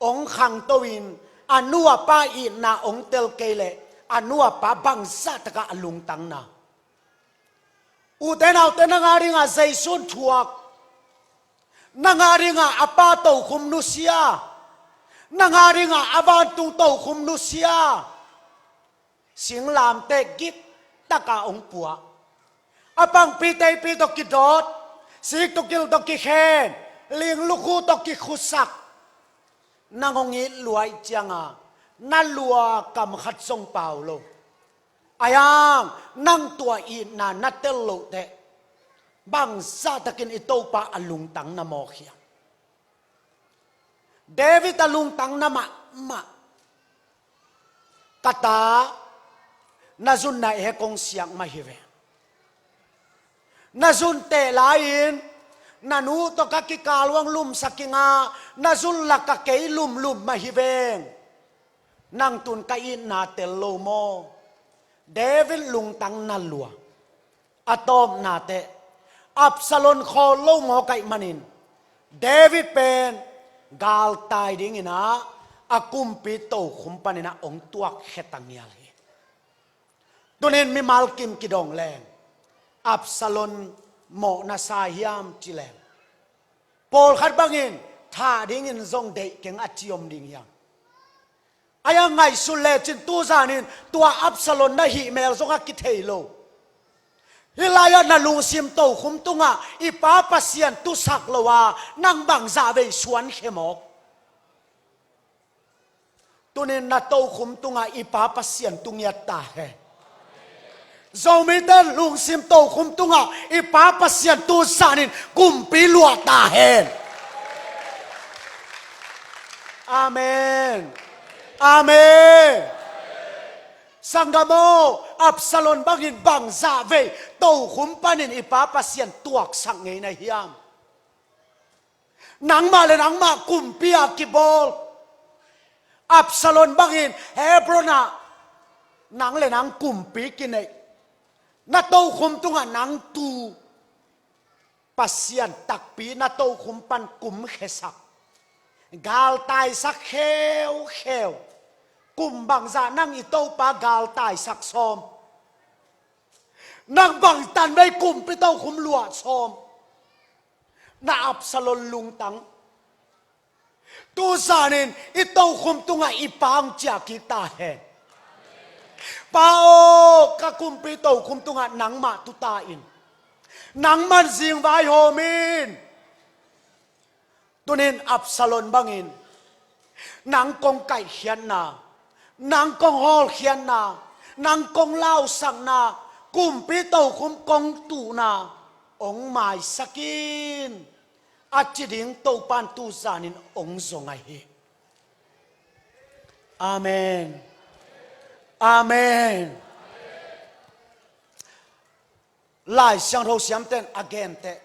hong khangto in, a nu a pa itna hong tel kei leh a nu a pa bangzah takah a lungtang na. Ute naute, nang a dingah Jesu thuak, nang a dingah a pa tokhum nusia, nang a dingah a vantung tokhum nusia. Singlamteh gik takah hong pua, a pangpi teipi tawh kidawt, sik tawh kil tawh kikhen, ling lukhu tawh kikhusak. Nang hong it luai cianga na lua kam khat zong pau lo. A yang nang tua itna na tel loh teh, bangzah takin i Topa a lungtang na mawk hiam? David a lungtang na mahmah. Ka ta, na zun na ek hong siak mah hi ve. Na zun teh lai-in na nu tawh ka kikal hong lumsak ing a, na zun lak a kei lumlum mah hi veng. Nang tun ka itna tel lo maw? David lungtang na lua. A tawpna teh, Absalom khawl lo mawk ahih manin David pen galtai dingin ah a kumpi tokhum panin ah hong tuakkhe ta ngial hi. Tunin mimal kim kidong leng Absalom mawhna sa hiam ci leng, pawlkhat bangin thah dingin zong deih keng a ci om ding hiam? Ahi a ngaihsut lecin tuzanin tua Absalom na hih mel zong a kithei lo. Hih lai-ah na lungsim tokhum tungah i Pa Pasian tusak lo a, nang bangzah vei suankhia mawk? Tunin na tokhum tungah i Pa Pasian tu ngiat ta hen. Zomite lungsim tokhum tungah i Pa Pasian tuzanin kumpi luah ta hen. Amen. Amen. Sanggam aw, Absalom bangin bangzah vei tokhum panin i Pa Pasian tuaksak ngei na hiam? Nangmah le nangmah kumpi a kibawl. Absalom bangin Hebron ah nang le nang kumpi kineih. Na tokhum tungah nang tu Pasian takpi na tokhum pan kumkhiasak, galtaisak kheukheu. Kum bangzah nang i Topa galtaisak sawm? Nang bangtan vei kumpi tokhum luah sawm? Na Absalom lungtang. Tuzanin i tokhum tungah i Pa hong ciah kik ta hen. Pa aw, ka kumpi tokhum tungah nangmah tu ta in. Nangman zing vaihawm in. Tunin Absalom bangin nang kong kaihkhiatna, nang kong hawlkhiatna, nang kong lausakna, kumpi tokhum kong tuhna hong maisak in, a ci ding Topan tuzanin hong zong ahi hi. Amen. Amen. Lai Siangtho siamten a genteh,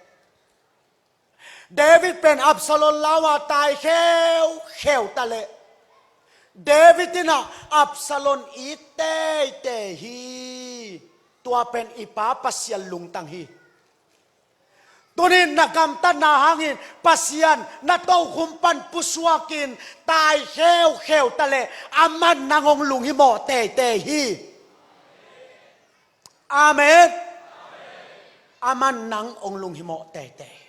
David pen Absalom lau a tai kheukheu ta leh, David in ah Absalom it teitei hi. Tua pen i Pa Pasian lungtang hi. Tunin na gamtatna hangin Pasian na tokhum pan pusuakin tai kheukheu ta leh, aman nang hong lunghimawh teitei hi. Amen. Aman nang hong lunghimawh teitei.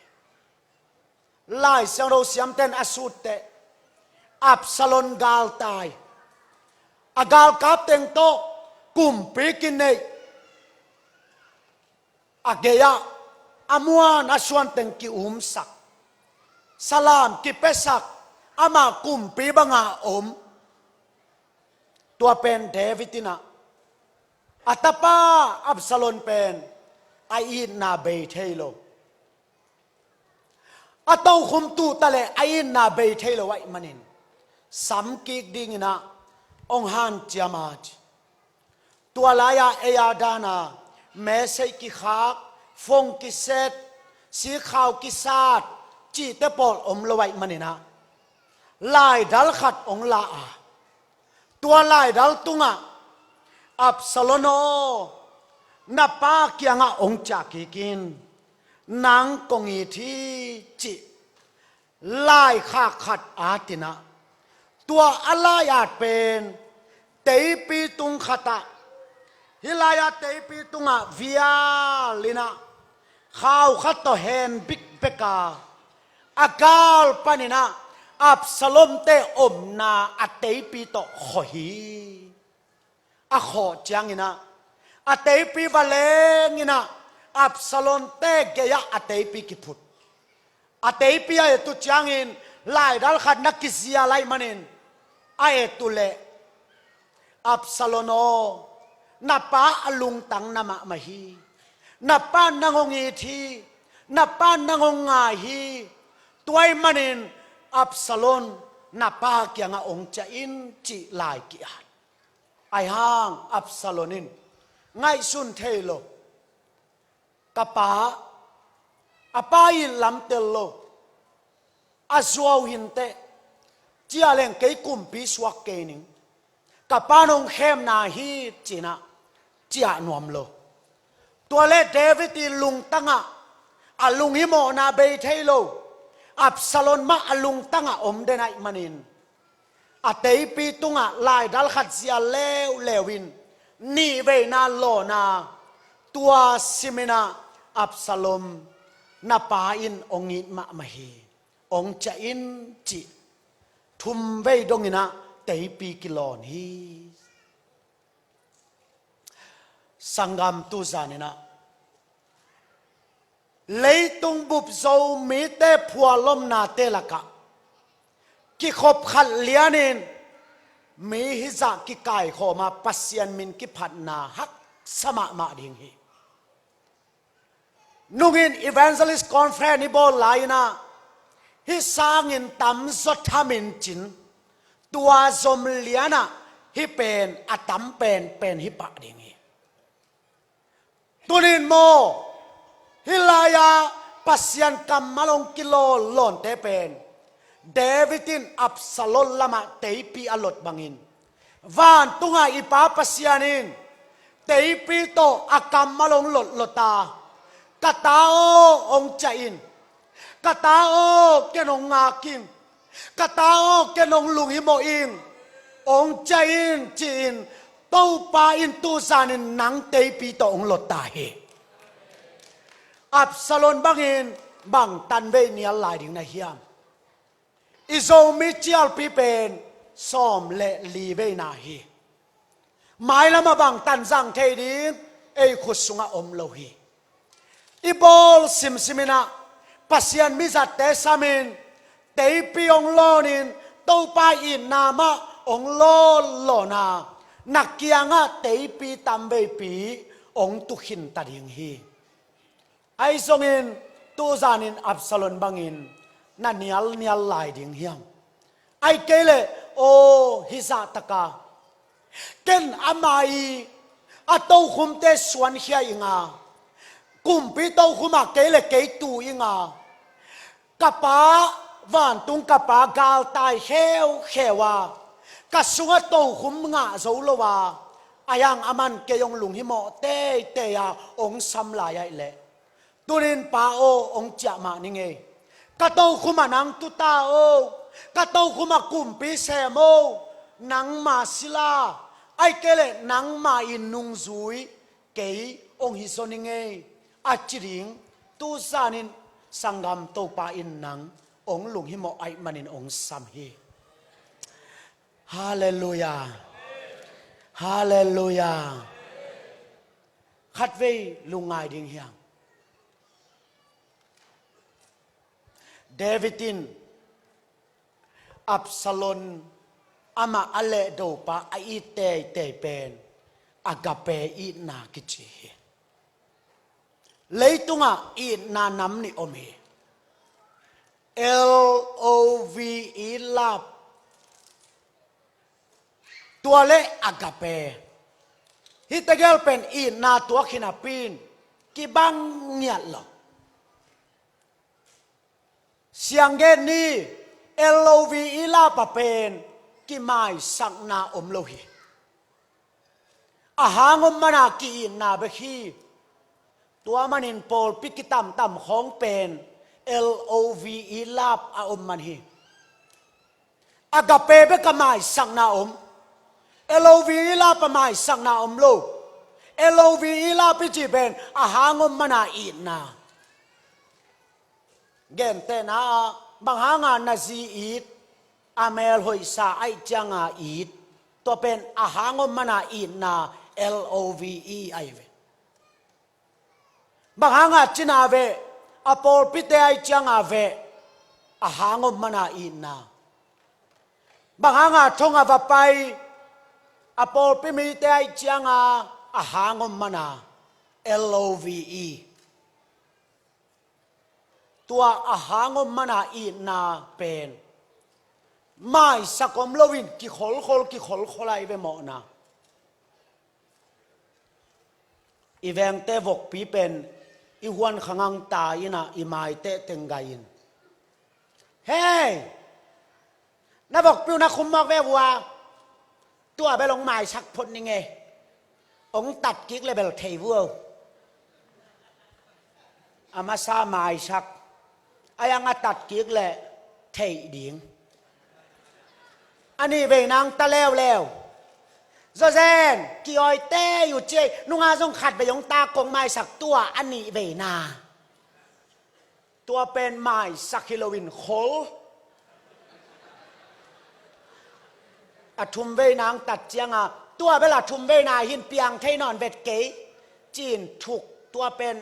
Lai Siangtho siamten a sutteh, Absalom galtai, a galkap teng tawh kumpi kineih, a gei-ah a muan a suan teng ki-umsak, salam kipiasak, ama kumpi banga om. Tua pen David in ah a tapa Absalom pen a itna bei thei lo. A tokhum tuh ta leh a itna bei thei lo ahih manin, samkik dingin ah hong hanciam a ci. Tua lai-ah ei a dana meseih kikhak, fong kiset, sikhau kisat cihte pawl om lo ahih manin ah, laidal khat hong la a, tua laidal tungah, Absalom aw, na pa kiangah hong ciah kik in. nang kong it hi cih laikhak khat at in ah, tua a lai at pen teipi tung khat ah, hih lai-ah teipi tungah vial in ah khau khat tawh hen bikbek a, a gal panin ah Absalom-te omna a teipi tawh khawh hi. A khawh ciangin ah a teipi va leng in ah Absalom-te gei-ah a teipi kiphut. A teipi a et uh ciangin laidal khat na kizial ahih manin a et uh leh, "Absalom aw, na pa a lungtang na mahmah hi. Na pa nang hong it hi. Na pa nang hong ngai hi. Tua ahih manin Absalom na pa kiangah hong ciah in," cih lai ki-at. Ahi hang Absalom in ngaihsun thei lo, "Ka pa, a pa it lam tel lo, a zuau hi inteh, ciah leng kei kumpi suak kei ning, ka pa nong khemna hi," ci-in ah ciah nuam lo. Tua leh David i lungtangah a lunghimawhna bei thei lo Absalom mah a lungtangah om den ahih manin a teipi tungah laidal khat zial leuleu in nihveina lawn a, tua simin ah, "Absalom, na pa in hong it mahmah hi, hong ciah in," cih thumvei dongin ah teipi kilawn hi. Sanggam, tu zanin ah leitung bup Zomite phualomnate lakah kikhop khat lianin mi hizah kikaikhawm a, Pasian min kiphatna haksa mahmah ding hi. Nungin Evangelist Conference i bawl lai-in ah hih sangin tamzaw thamin cin, tua zom lianah hih pen a tam penpen hi pah ding hi. Tunin maw, hih lai-ah Pasian kammal hong kilawnlawnte pen David in Absalom lamah teipi a lot bangin, vantungah i Pa Pasian in teipi tawh a kammal hong lotlot a, "Ka ta aw, hong ciah in. Ka ta aw, ken hong ngak ing. Ka ta aw, ken hong lunghimawh ing. Hong ciah in," ci-in Topa in tu zanin nang teipi tawh hong lot ta hi. Absalom bangin bang tanvei nial lai ding na hiam? I Zomi cialpi pen sawm le li veina hi. Mailamah bang tan zang thei ding ei khut sungah om lo hi. I bawl simsim in ah Pasian mizatte samin teipi hong lawnin Topa itna mah hong lawnlawn a, na kiangah teipi tamveipi hong tu khin ta ding hi. Ahi zongin tu zanin Absalom bangin na nialnial lai ding hiam? Ahih kei leh, aw, hih zahtaka ken ama i a tokhumte suankhia ing a, kumpi tokhum ah kei le kei tu ing a, ka pa, vantung ka pa galtai kheukheu a, ka sungah tokhum ngah zo lo a, ahi hang aman kei hong lunghimawh teitei a hong sam lai ahih leh, tunin Pa aw, hong ciah mah ni ngei. Ka tokhum ah nang tu ta aw. Ka tokhum ah kumpi sem aw. Nangma sila, ahih kei leh nangma i nungzui kei hong hi zaw ni ngei, a ci ding tu zanin sanggam, Topa in nang hong lunghimawh ahih manin hong sam hi. Halleluiah. Halleluiah. Khatvei lungngai ding hiam? David in Absalom amah a lehdopa a it teitei pen agape itna kici hi. Leitungah itna nam nih om hi. L O V E, love. Tua le agape. Hih tegel pen itna tuak hi napi-in kibang ngiat lo. Sianggen ni, L O V E, love a pen kimaisakna om lo hi. A hang om mana ki-itna bek hi. Tua manin pawlpi kitamtam khawng pen L O V E love a om man hi. Agape bek a maisakna om. L O V E love a maisakna om lo. L O V E love i cih pen a hang om mana itna. Gentehna ah bang hanga na zi it, a mel hoihsa ahih cianga it, tua pen a hang om mana itna L O V E ahi ve. Bang hanga cina veh, a pawlpite ahih cianga veh, a hang om mana itna. Bang hanga thong a va pai, a pawlpi mite ahih cianga a hang om mana L O V E. Tua a hang om mana itna pen maisak om loin kikholkhol, kikholkhol ahi ve mawhna. I vengte vokpi pen i huan khangang ta ina i maite tenggai in. Hei! Na vokpi uh na khum mawk ve vua. Tua bel hong maisak phot ning e. Hong tat kik le bel thei vua. A masa maisak. A yang a tat kik le thei ding. A nih vei nang ta leuleu. Zozen, ki-awite uh ciei, nunga zong khat vei hong ta kong maisak tua a nih vei na. Tua pen maisak hi loin khol. A thum vei nang tat cianga, tua bel a thum vei na hin piang thei nawn vet kei. Cin thuk, tua pen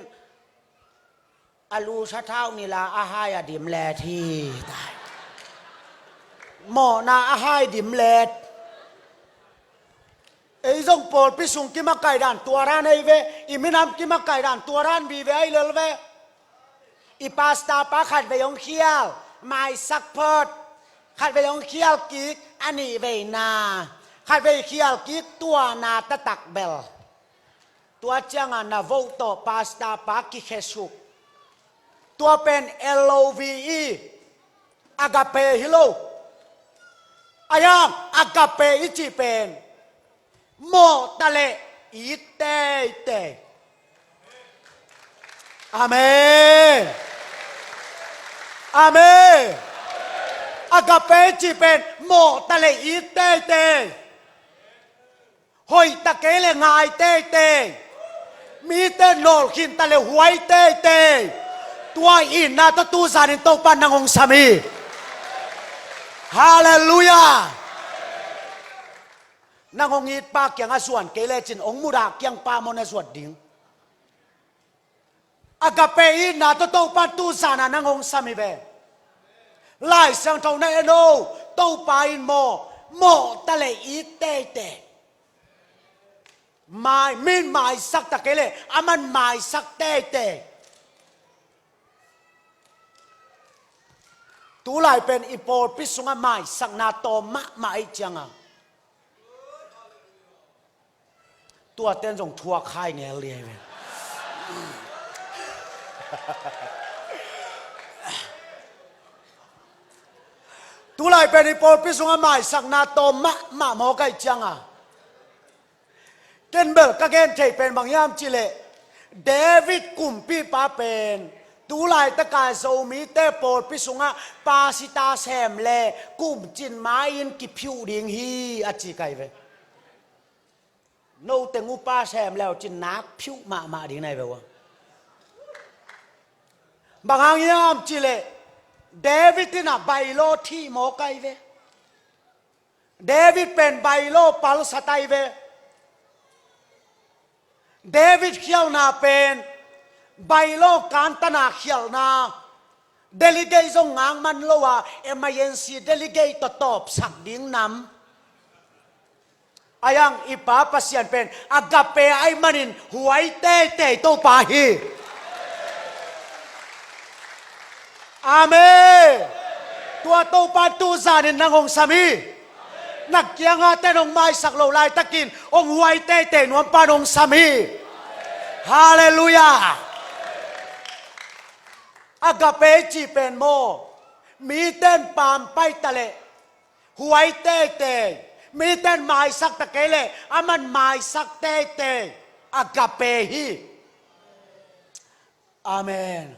a lu sathau nila a hai a dim let hi. Mawhna a hai dim let. Ei zong pawlpi sung kimakaih dan tua dan ei ve, i minam kimakaih dan tua dan vive ahi lel ve. I pastor pa khat vei hong khial, maisak phot, khat vei hong khial kik, a nih vei na, khat vei khial kik tua na taktak bel. Tua cianga na vote tawh pastor pa kikhesuk. Tua pen L O V E, agape hi lo. A yang agape i cih pen mawh ta leh it teitei. Amen. Amen. Agape i cih pen mawh ta leh it teitei. Hoih ta kei le ngai teitei. Mite nawlkhin ta le huai teitei. Tua itna tawh tu zanin Topa nang hong sam hi. Halleluiah. Nang hong itpa kiangah zuan kei lecin hong mudah kiangpa maw na zuat ding. Agape itna tawh Topa tu zana nang hong sam hi ve. Lai Siangtho na en o, Topa in maw, mawh ta le it teitei. Mai, min maisak ta kei le, aman maisak teitei. Tulai pen i pawlpi sungah maisakna tawm mahmah ahih cianga. Tuaten zong thuak hai ngel liai ve. Tulai pen i pawlpi sungah maisakna tawm mahmah mawk ahih cianga. Ken bel ka gen thei pen bang hiam cihleh, David kumpipa pen tulaitaka Zomite pawlpi sungah pasita sem le kumcin ma-in kiphiuh ding hi a ci kai ve. Note ngupa sem leu cin nak phiuh mahmah ding nai ve ua. Bang hang hiam cihleh David in a bailo thih mawk ahi ve. David pen bailo palsat ahi ve. David khialhna pen bailo kantana khialhna. Delegate zong ngak man lo a, emergency delegate tawh tawpsak ding nam. A yang i Pa Pasian pen agape ahih manin huai teitei Topa hi. Amen. Tua Topa tu zanin nang hong sam hi. Na kiangah ten hong maisak lo laitakin hong huai teitei nuampa nong sam hi. Halleluiah. Agape i cih pen maw, miten pampai ta leh huai teitei, miten maisak ta kei leh aman maisak teitei. Agape hi. Amen.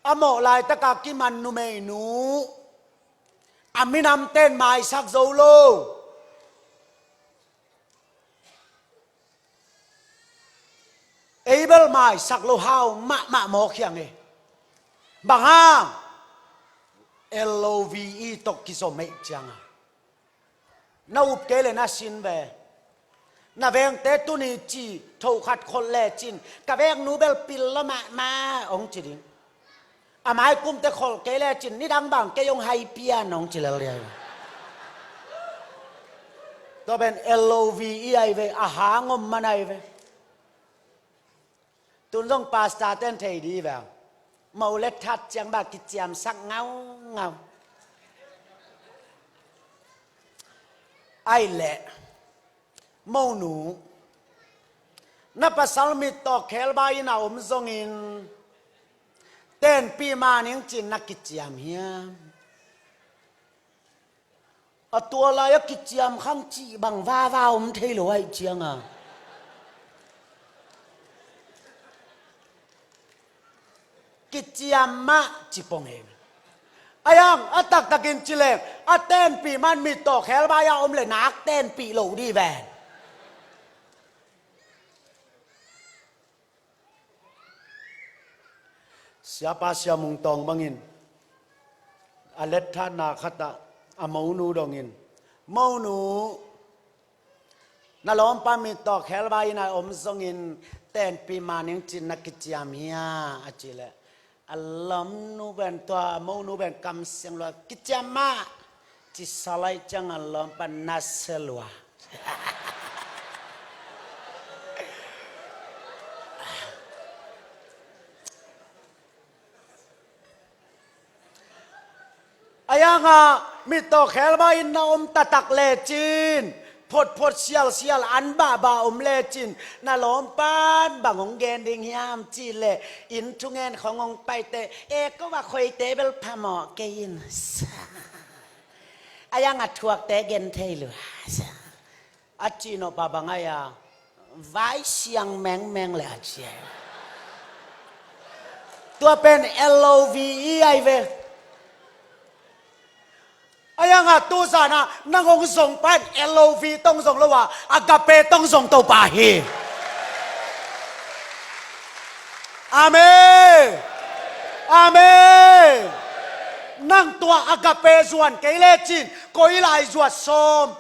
A mawh laitaka kiman numeinu a minamten maisak zo lo. Abel maisak lo hau mahmah mawk hiang e. Bang hang? L O V E tawh kizom ahih cianga. Na up kei le na sin ve. Na vengte tuni ci thokhat kholh lecin ka vengnu bel pil lo mahmah hong ci ding. A maikumte kholh kei lecin nidang bang kei hong hai pian hong ci lel ding. Tua pen L O V E ahi ve, a hang om man ahi ve. Tun zong pastor ten thei di ve. Mo le that ciang ba kiciamsak ngaungau. Ai leh, monu, na pasal mittawk khelbai inn a om zongin tenpih mah ning cin na kiciam hiam? A tua lai a kiciam khang cih bang vava om thei lo ahih cianga kiciam mah ci pong e. A yang a taktakin ci leng a tenpih man mittawk khelbai a om le nak tenpih lo di ven. Siapa Sia Mung Tawng bangin a letthatna khatah a monu dongin, monu, na lawmpa mittawk khelbai inn a om zongin tenpih mah ning cin na kiciam hia a ci leh, a lawmnu pen tua monu pen kamsiang lua kiciam mah ci salai cianga lawmpa na se lua. A yanga mittawk khelbai inn na om taktak lecin, photphot sialsial an bahbah om lecin, na lawmpan bang hong gen ding hiam cih leh inn thungen khong hong paite e ko a khoite bel phamawh kei in. A yanga thuakte gen thei lua. A cih nawh pa bang ai a, vai siang mengmeng le a ci ai. Tua pen L O V E ai ve. A yanga tuzana nang hong zong pan L O V tong zong lo a, agape tong zong Topa hi. Amen. Amen. Nang tua agape zuan kei lecin koi lai zuat sawm?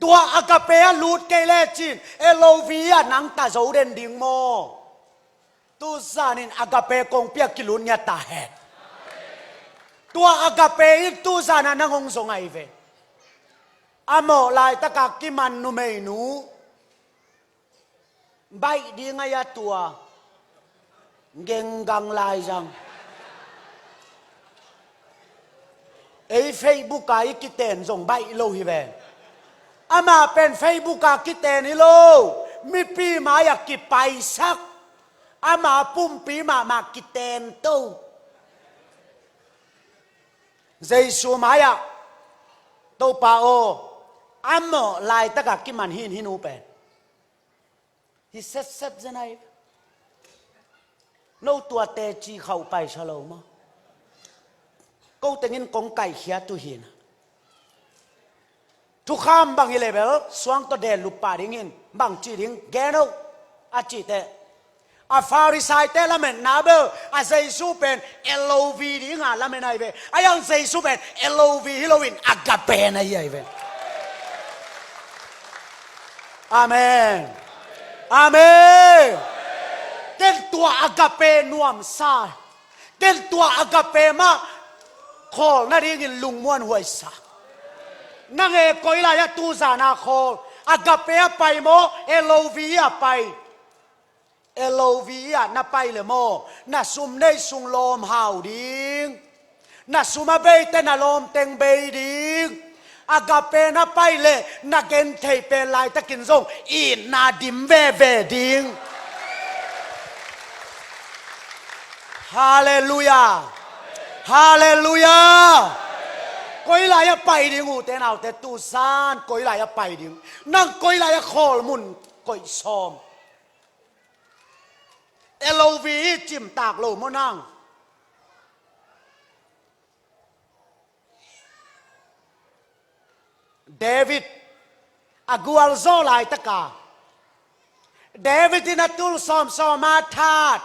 Tua agape a lut kei lecin L O V E a nang ta zo den ding maw? Tuzanin agape kongpi a kilut ngiat ta hen. Tua agape in tuzana nang hong zong ai ve. A mawh laitaka kiman numeinu baih ding ai a tua genggang laizang. Ei Facebook a i kiten zong baih lo hi ve. Amah pen Facebook a kiten hi lo, mipi mai-ah kipaisak, ama pumpi mahmah kiten to. Jesu mai-ah, Topa aw, a mawh laitaka kiman hin hinu pen hi setset zen ai. No tua teci khauh paisa lo maw? Ko tengin kong kaihkhiat uh hina. Thukham bang hi le bel suang tawh den lup pah dingin bang cih ding gen uh a cih teh, a Pharisaite lametna bel a Jesu pen L O V dinga lamen ai ve. A yang Jesu pen L O V hi loin agape na hi ai ve. Amen. Amen. Ken tua agape nuamsa, ken tua agape mah khawl nadingin lungmuan huaisa. Nang e koi lai-ah tuzana khawl, agape a pai maw, L O V E a pai? L O V E a na pai le maw, na sum nei sung lawm hau ding. Na sum a beite na lawm teng bei ding. Agape na pai le na genthei pen laitakin zong itna dim veve ding. Halleluiah. Halleluiah. Koi lai-ah pai ding ute naute, tuzan koi lai-ah pai ding? Nang koi lai-ah khawl mun koih sawm? L O V E cimtak lo maw nang? David a gualzawh laitaka David in a tul sawmsawma that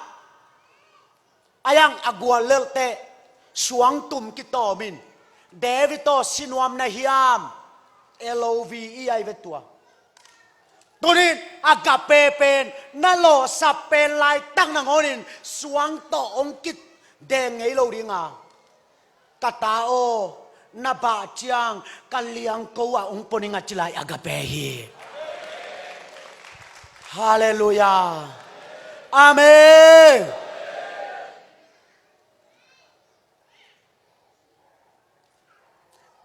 a iang a gual lelhteh suangtum kitawmin David aw sinuam na hiam? L O V E ai ve tua. Tunin agape pen na lawhsap pen laitak nangawnin suang tawh hong kideng ngei lo dinga, ka ta aw, na bah ciang ka liangko ah hong pua ning a ci lai agape hi. Halleluiah. Amen.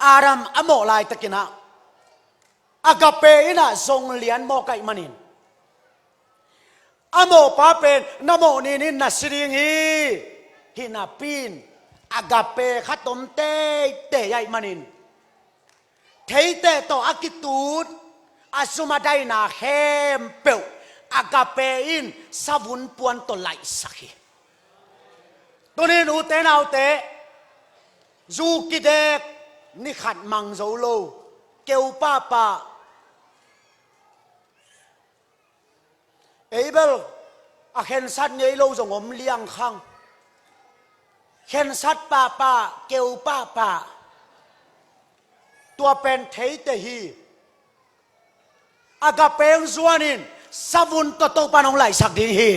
Adam a mawh laitakinah agape innah zong lian mawk ahih manin a mawhpa pen na mawh ninin na si ding hi. Hinapi in agape khat om teitei ahih manin theiteh tawh a kitut a zum a daina khempeuh agape in savun puan tawh laihsak hi. Tunin ute naute, zu kidek ni khat mang zo lo, keu pahpah, ei bel a khensat ngei lo zong om liangkhang. Khensat pahpah, keu pahpah, tua pen theite hi. Agape hong zuanin savun tawh Topan hong laihsak ding hi.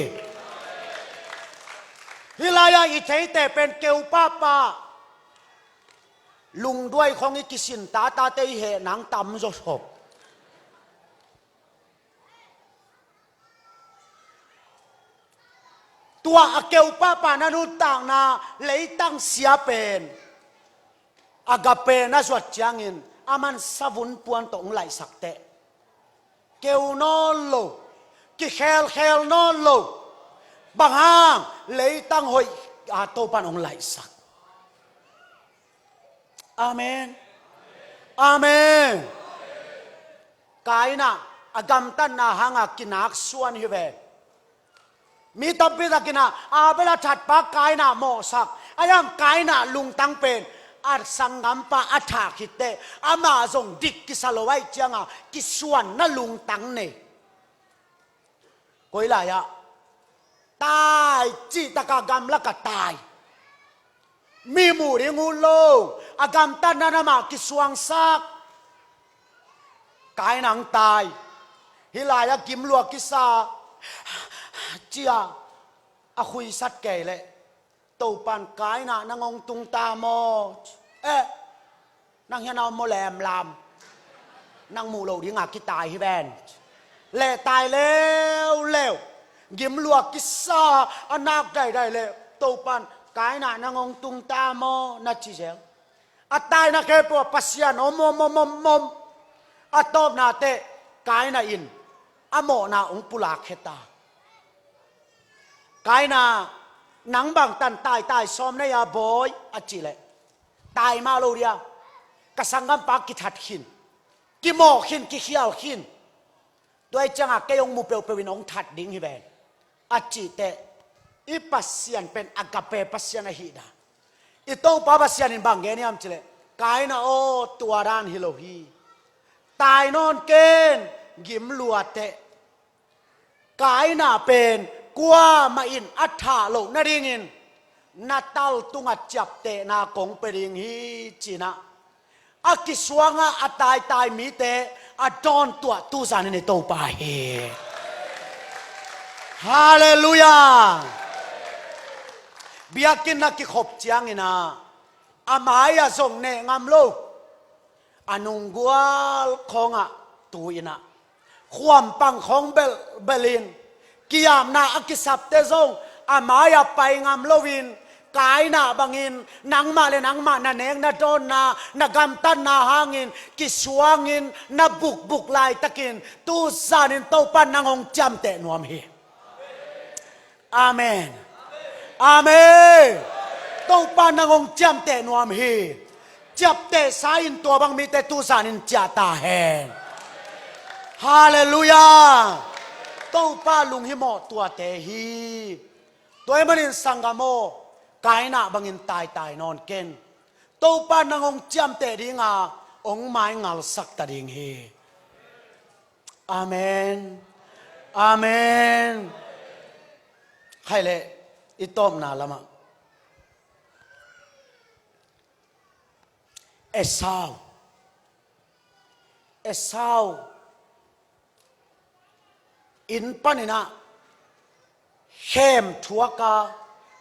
Hih lai-ah i theite pen keu pahpah, lungduai khong i kisin tatate i heh nang tamzaw sop. Tua a keu pahpah na nuntakna leitang sia pen agape na zuat ciangin aman savun puan tawh hong laihsak teh, keu nawn lo, kikhelkhel nawn lo. Bang hang? Leitang hoih a Topan hong laihsak. Amen. Amen. Kaina a gamtatna hanga kinak suan hi ve. Mi tampi takinah Abel a thatpa Kaina mawhsak a, iang Kaina lungtang pen a sanggampa a thah khitteh amah zong dik kisa lo ahih cianga kisuanna lungtang nei. Koi lai-ah tai cihtaka gamlaka tai. Mi muh ding ut lo, a gamtatna namah kisuangsak. Kaina hong tai. Hih lai-ah gimlua kisa cia a khuisat kei leh Topan Kaina nang hong tung ta maw? Eh, nang hiana om maw lemlam? Nang muh loh dinga kitai hi ven. Leh tai leuleu. Gimlua kisa a nak daidai leh Topan Kaina nang hong tung ta maw na ci zel. A taina khempeuh ah Pasian om om om om om. A tawpna teh Kaina in a mawhna hong pulak kheta. Kaina, nang bangtan taitai sawm nei a bawi a cih leh, tai mah lo dia, ka sanggampa kithat khin, kimawh khin, kikhial khin. Tua ih cianga kei hong mu peuhpeuh in hong that ding hi ven a cih teh, i Pasian pen agape Pasian ahih dan. I Topa Pasian in bang gen hiam cih leh, Kaina aw, tua dan hi lo hi. Tai nawn ken, gimlua teh. Kaina pen kuamah in a thah loh nadingin na taltunga ciaptehna kong pia ding hi, cinah a kisuanga a taitai mite a dawntuah tuzanin i Topa hi. Halleluiah. Biakinn a kikhop cianginah a mai-ah zong neh ngam lo, a nunggual khawngah tu-inah khuampang khawng belbelin, kiyamna a kisapte zong a mai-ah pai ngam loin, Kaina bangin nangmah le nangmah na nek na dawnna, na gamtatna hangin kisuangin na bukbuk laitakin tuzanin Topan nang hong ciamteh nuam hi. Amen. Amen. Topa nang hong ciamteh nuam hi. Ciaptehsa in tua bang mite tuzanin ciah ta hen. Halleluiah. Topa lunghimawh tuate hi. Tua ahih manin sanggam aw, Kaina bangin taitai nawn ken. Topa nang hong ciamteh dinga hong maingalsak ta ding hi. Amen. Amen. Khaile, i tawpna lamah Esau. Esau inn paninah khem thuaka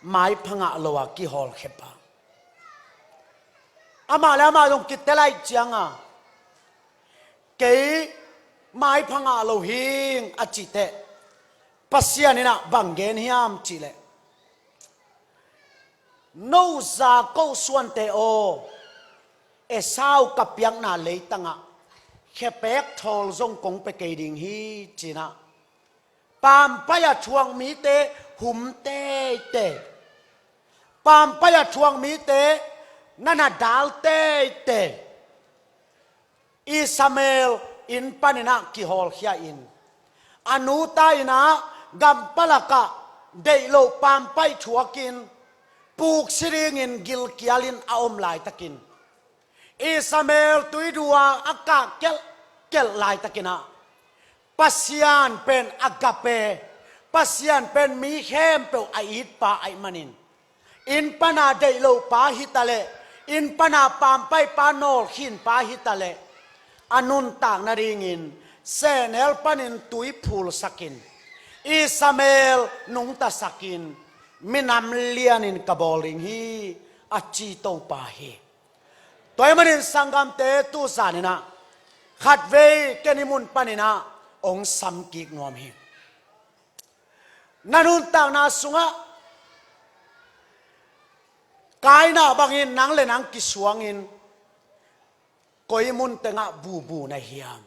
maipha ngah lo a kihawlkhia pa. Amah le amah zong kitel ahih cianga kei maipha ngah lo hing a cihteh Pasian innah bang gen hiam cihleh, no za ko suante aw, Esau ka piakna leitangah khepek thawl zong kong pia kei ding hi cinah, pampai a thuak mite hum teitei, pampai a thuak mite na na dal teitei. Ishmael inn paninah kihawlkhia in, a nu ta innah gampalakah deih loh pampai thuakin puksi dingin gilkialin a om laitakin, Ishmael tuidua a kah kelhkelh laitakinah, Pasian pen agape, Pasian pen mi khempeuh a itpa ahih manin, inn pana deih loh pa hitaleh, inn pana pampai pa nawlkhin pa hitaleh, a nuntak nadingin sehnel panin tui phulsakin, Ishmael nungtasakin, minam lianin ka bawl ding hi, a ci Topa hi. Tua ahih manin sanggamte, tu zaninah khatvei ken i mun paninah hong samkik nuam hi. Na nuntakna sungah Kaina bangin nang le nang kisuangin koi mun tengah bubu na hiam?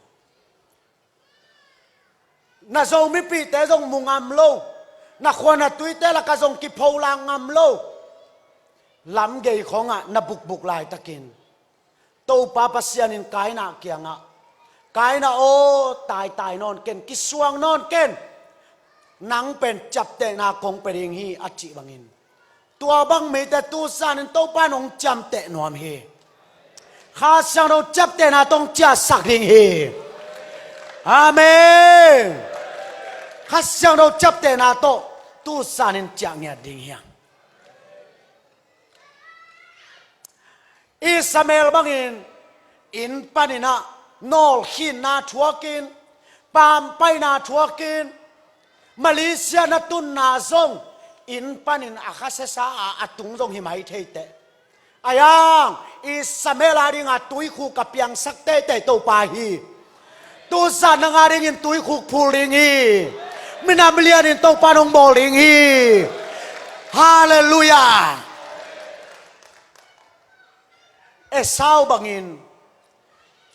Na Zomipihte zong mu ngam lo, na khua na tuite lakah zong kipholak ngam lo, lamgei khawngah na bukbuk laitakin, Topa Pasian in Kaina kiangah, Kaina aw, taitai nawn ken, kisuang nawn ken, nang pen ciaptehna kong pia ding hi, a cih bangin, tua bang mite tu zanin Topa in hong ciamteh nuam hi. Kha Siangtho ciaptehna tawh hong ciahsak ding hi. Amen. Kha Siangtho ciaptehna tawh tu zanin ciah ngiat ding hi. Ishmael bangin inn paninah nawlkhinna thuakin, pampaina thuakin, Malaysia na tunna zong inn panin a khasiasa a, a tung zong hi mai theiteh. Ayang, Ishmael a dinga tuikhuk a piangsak teitei Topa hi. Tu zan nang a dingin tuikhuk phul ding hi. Minam lianin Topa in hong bawl ding hi. Halleluiah. Esau bangin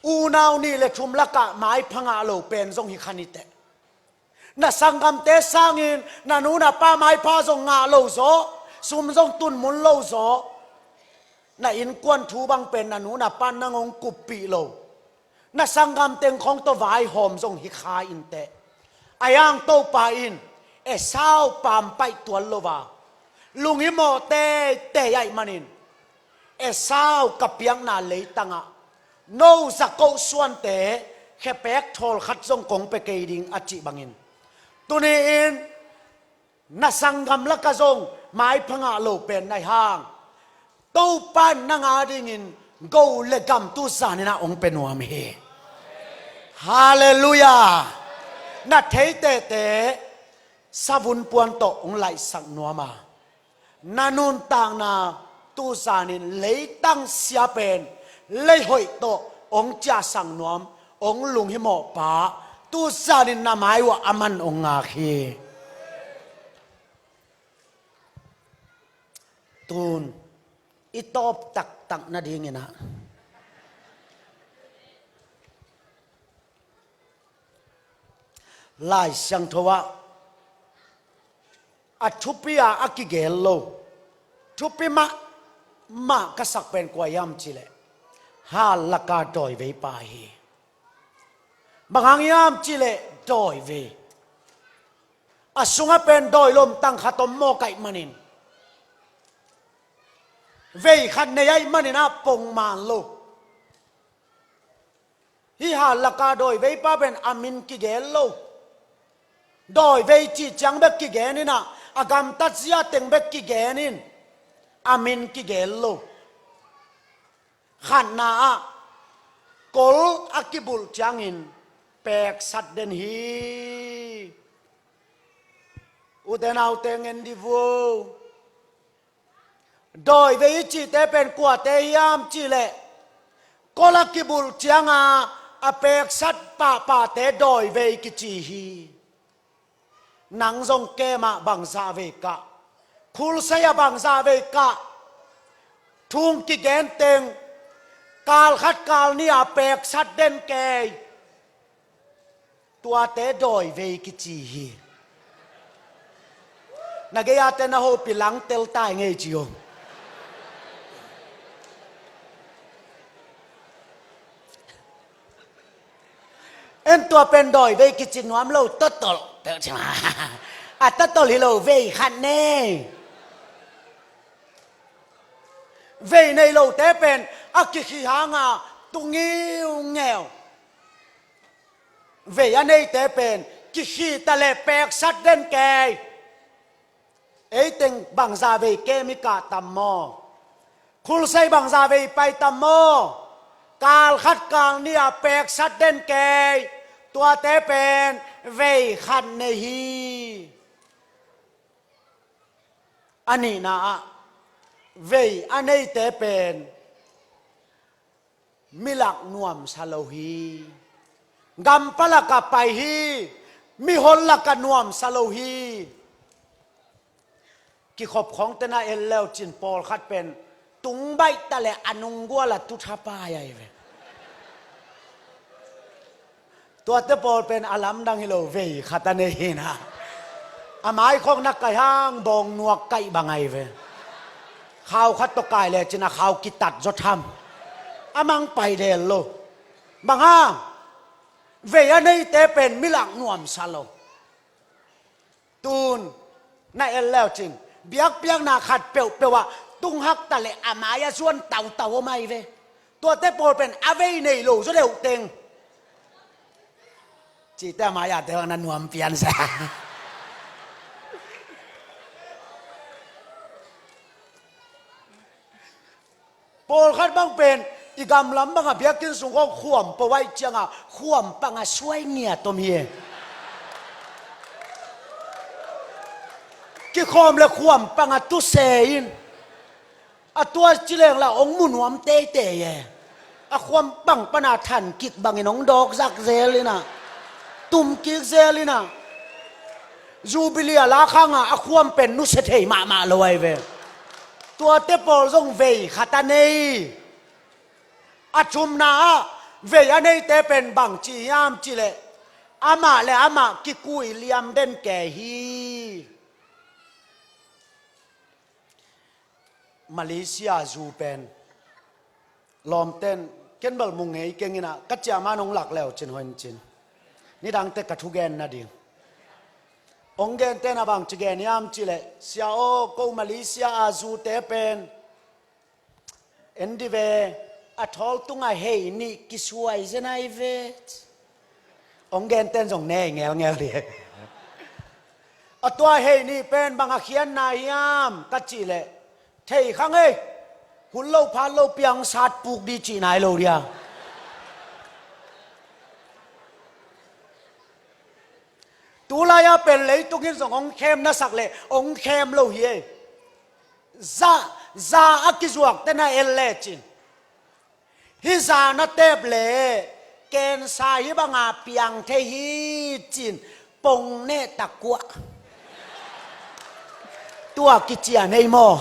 unau nih le thum lakah maipha ngah lo pen zong hi kha niteh. Na sanggamte sangin na nu na pa maipha zong ngah lo zaw, sum zong tun mun lo zaw, na innkuan thu bang pen na nu na pa nang hong kuppih lo, na sanggam teng khawng tawh vaihawm zong hi kha inteh. Ayang Topa in Esau pampaih tuan lo a, lunghimawh teitei ahih manin, Esau ka piakna leitangah no za ko suante khepek thawl khat zong kong pia kei ding a cih bangin, tuni-in na sanggam lakah zong maipha ngah lo pen na hi hang, Topa in nang a dingin go le gam tu zaninah hong pia nuam hi. Halleluiah. Na theitete savun puan tawh hong laihsak nuam a, na nuntakna tu zanin leitang sia pen leihoih tawh hong ciahsak nuam, hong lunghimawh pa tu zanin na mai uah a man hong ngak hi. Tun i tawp taktak nadinginah Lai Siangtho ah a thupi a a kigel lo, thupi mahmah ka sak pen kua hiam cihleh, hal laka dawivei pa hi. Bang hang hiam cihleh dawivei. A sungah pen dawi lomtang khat om mawk ahih manin, vei khat nei ahih manin ah pongman lo. Hih hal lakah dawi veipa pen a min kigen lo. Dawi vei cih ciang bek kigen in ah, a gamtat zia teng bek kigen in, a min kigen lo. Khatna ah, kol a kibulh ciangin peksat den hi. Ute naute, ngen dih vo. Dawi vei i cihte pen kuate hiam cih leh, kol a kibulh cianga a peksat pahpahte dawi vei kici hi. Nang zong kem ah bangzah vei kah, khulsei ah bangzah vei kah, thu hong kigen teng, kal khat kal nih a peksat den kei, tuate dawi vei kici hi. Na gei-ate na hopih lang tel tai ngei ci om. En, tua pen dawi vei kici nuam lo, totol. A totol hi lo, vei khat nei. Vei nei lote pen a kikhih hanga tu ngiungeu. Vei a neite pen kikhih ta leh peksat den kei. Ei teng bangzah vei kem i kah tam maw? Khulsei bangzah vei pai tam maw? Kal khat kal nih a peksat den kei. Tuate pen vei khat nei hi. A nihna ah, vei a neite pen mi lak nuamsa lo hi. Gampalak ah pai hi. Mihol lak ah nuamsa lo hi. Kikhop khawngte na en leucin pawlkhat pen tung baih ta leh a nunggual ah tu thapai ahi ve. Tuate pawl pen a lamdang hi lo, vei khat a nei hi na. A maikhawk na kaih hang bawng nuak kaih bang ahi ve. Khau khat tawh kai lecin a khau kitat zaw tham. A mang pai del lo. Bang hang? Vei a neite pen mi lak nuamsa lo. Tun na en leucin biakpiakna khat peuhpeuh ah tung hak ta leh a mai a zuan tautau om ahi ve. Tuate pawl pen a vei nei lo zaw deuh teng. Cihte a mai-ate bang na nuam pian sa. Pawlkhat bang pen i gamlam bangah biakinn sung khawng khuam pawh aih ciangah khuam pangah suai ngiat om hi. Kikhawm le khuam pangah tu se in. A tua ci leng lah hong mu nuam teitei e. A khuam pang pana than kik bangin hong dawk zak zel in ah, tum kik zel in ah. Jubilee a lak hangah a khuam pen nusia thei mahmah lo ahi ve. Tuate pawl zong vei khat a nei. A thumna ah vei a neite pen bangci hiam cih leh, amah le amah kikui liam den kei hi. Malaysia zu pen lawmten ken bel mu ngei keng in ah, ka ciahman hong lak leucin hoih in cin. Nidangte ka thugen nading. Hong genten a bangci gen hiam cih leh, sia aw, ko Malaysia a zute pen en dih ve, a thawl tungah hei nih kisuai zen ahi ve. Hong genten zong ne ngelngel dih. A tua hei nih pen bang a khiatna hiam ka cih leh, thei kha ngei, hun lo phat lo piang sat puk dih cih nai lo dia. Tulai-a pen leitung in zong hong khem na sak leh hong khem lo hi ei. Za, za a kizuakte na en lecin, hih za na tep leh cancer hih banga piang thei hi cin, pong neh takuah. Tua kician ei maw?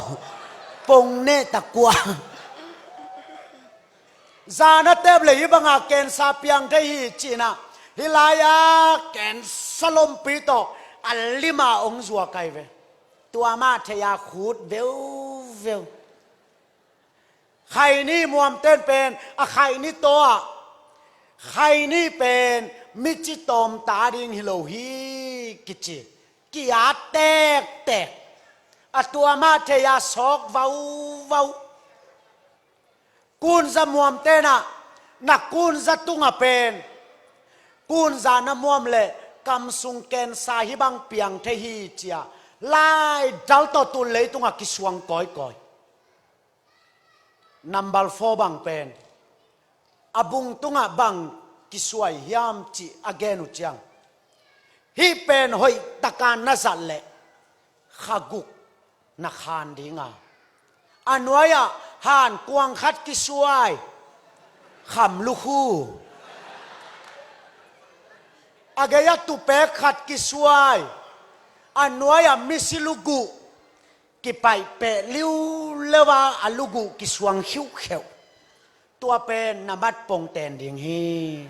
Pong neh takuah. Za na tep leh hih banga cancer piang thei hi cin ah, hih lai-a cancer lompi tawh a lima hong zuak ahi ve. Tua mah thei-a khut veuveu. Khaini muamten pen a khaini taw ah, khaini pen mici tawmta ding hi lo hi kici. ki-at tektek, a tua mah thei-a sawk vauvau. Kunza muam tenah, na kunza tungah pen, kunza na muam leh kamsung kensa hih bang piang thei hi ci-a, laidal tawh tu leitungah kisuang kawikawi. Number four bang pen, a bung tungah bang kisuai hiam cih a gen uh ciang, hih pen hoih taka na zat leh kha guk na khan ding a, a nuai-ah hankuang khat kisuai, kham lukhu. A gei-ah tupek khat kisuai, a nuai-ah misi luguh, kipaih peh liuliau a, a luguh kisuang khiukheuh. Tua pen na mat pongten ding hi.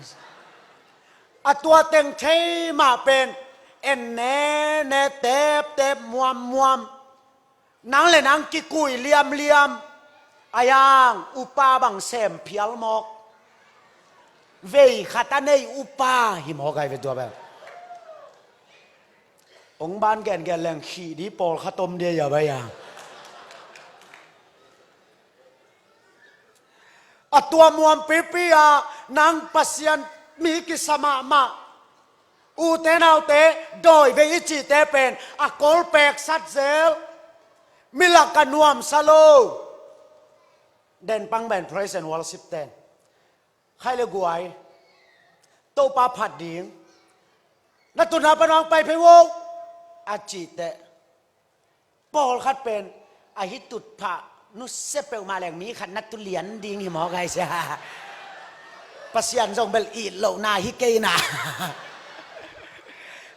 A tua teng thei mah pen en nene, teptep, muammuam. Nang le nang kikui liamliam. A yang upa bang sem phial mawk. Vei khat a nei upa hi mawk ai ve tua pen. Ong ban gengen leng khih di pawlkhat om dia ya bai a. A tua muampipi a nang Pasian mi kisa mahmah. Ute naute, dawi vei i cihte pen a kol peksat zel. Milak a nuamsa lo. Den pang pen praise and worship ten. Khai le guai, Topa phat ding. Na tutna pan hong pai phei vo. A cih teh. Pawlkhat pen, a hi tutphah, nusia peuhmah leng mi khat na tu lian ding hi mawk ai sia. Pasian zong bel it lohna hi kei na.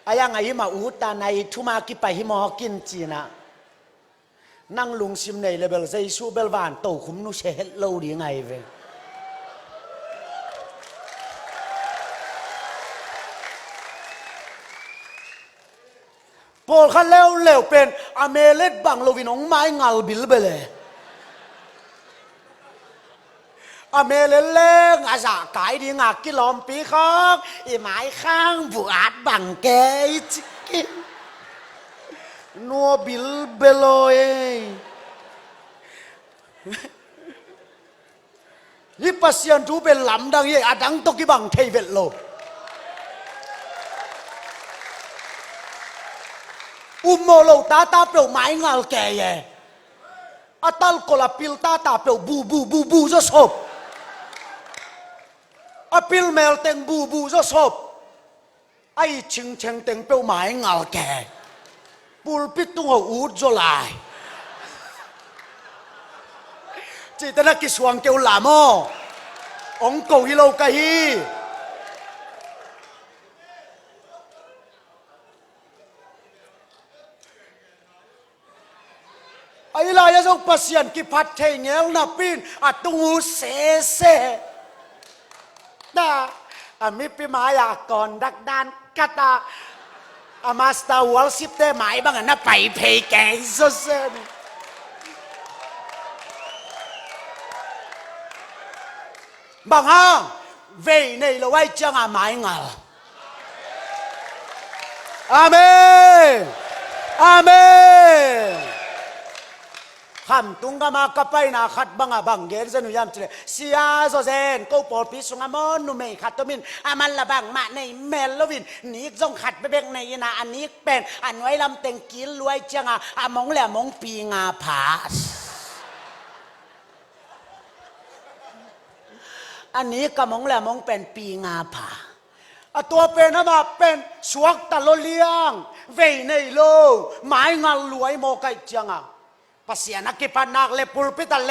A yang a hi mah ut ta na i thuma kipai hi mawk in ci na. Nang lungsim nei le bel Jesu bel van tokhum nusia het lo ding ai ve. Pawlkhat leuleu pen a melet bang loin hong mai ngal bilbel e. A melet leng a zahkai dinga kilawmpi khawng i mai khang buh at bang kei cikin. Nua bilbel aw ei. Hih Pasian thu pen lamdang hi, a dang tawh kibang thei vet lo. Ummawh lo tata peuh mai ngal kei e. A talkol a pil tata peuh bu bu bu bu zaw sop. A pil mel teng bu bu zaw sop. A i chingcheng teng peuh mai ngal kei. Pulpit tung ho ut zaw lai. Cihte na kisuang keu lam aw. Ong ko hi lo ka hi. A i lai-ah zong Pasian kiphat thei ngel napi in a tung uh sese. Ta, a mipi mai-ah a kawn dakdan kata, a master worship-te mai bangah na pai phei kei sese. Bang hang, vei nei lo ai cianga mai ngal. Amen. Amen. Khamtung gama ka paina khat banga bang gen zen uh hiam cileh, sia zaw zen ko pawlpi sunga maw numei khat omin, aman la bangmah nei mel loin, nik zong khat bebek nei ina, a nik pen a nuai lam teng kil luai cianga a mong le a mong pi nga pha. A nik a mong le a mong pen pi nga pha. A tua pen amah pen suakta lo liang, vei nei lo, mai ngal luai maw kaih cianga. Pasian a kiphat nak le pulpit a le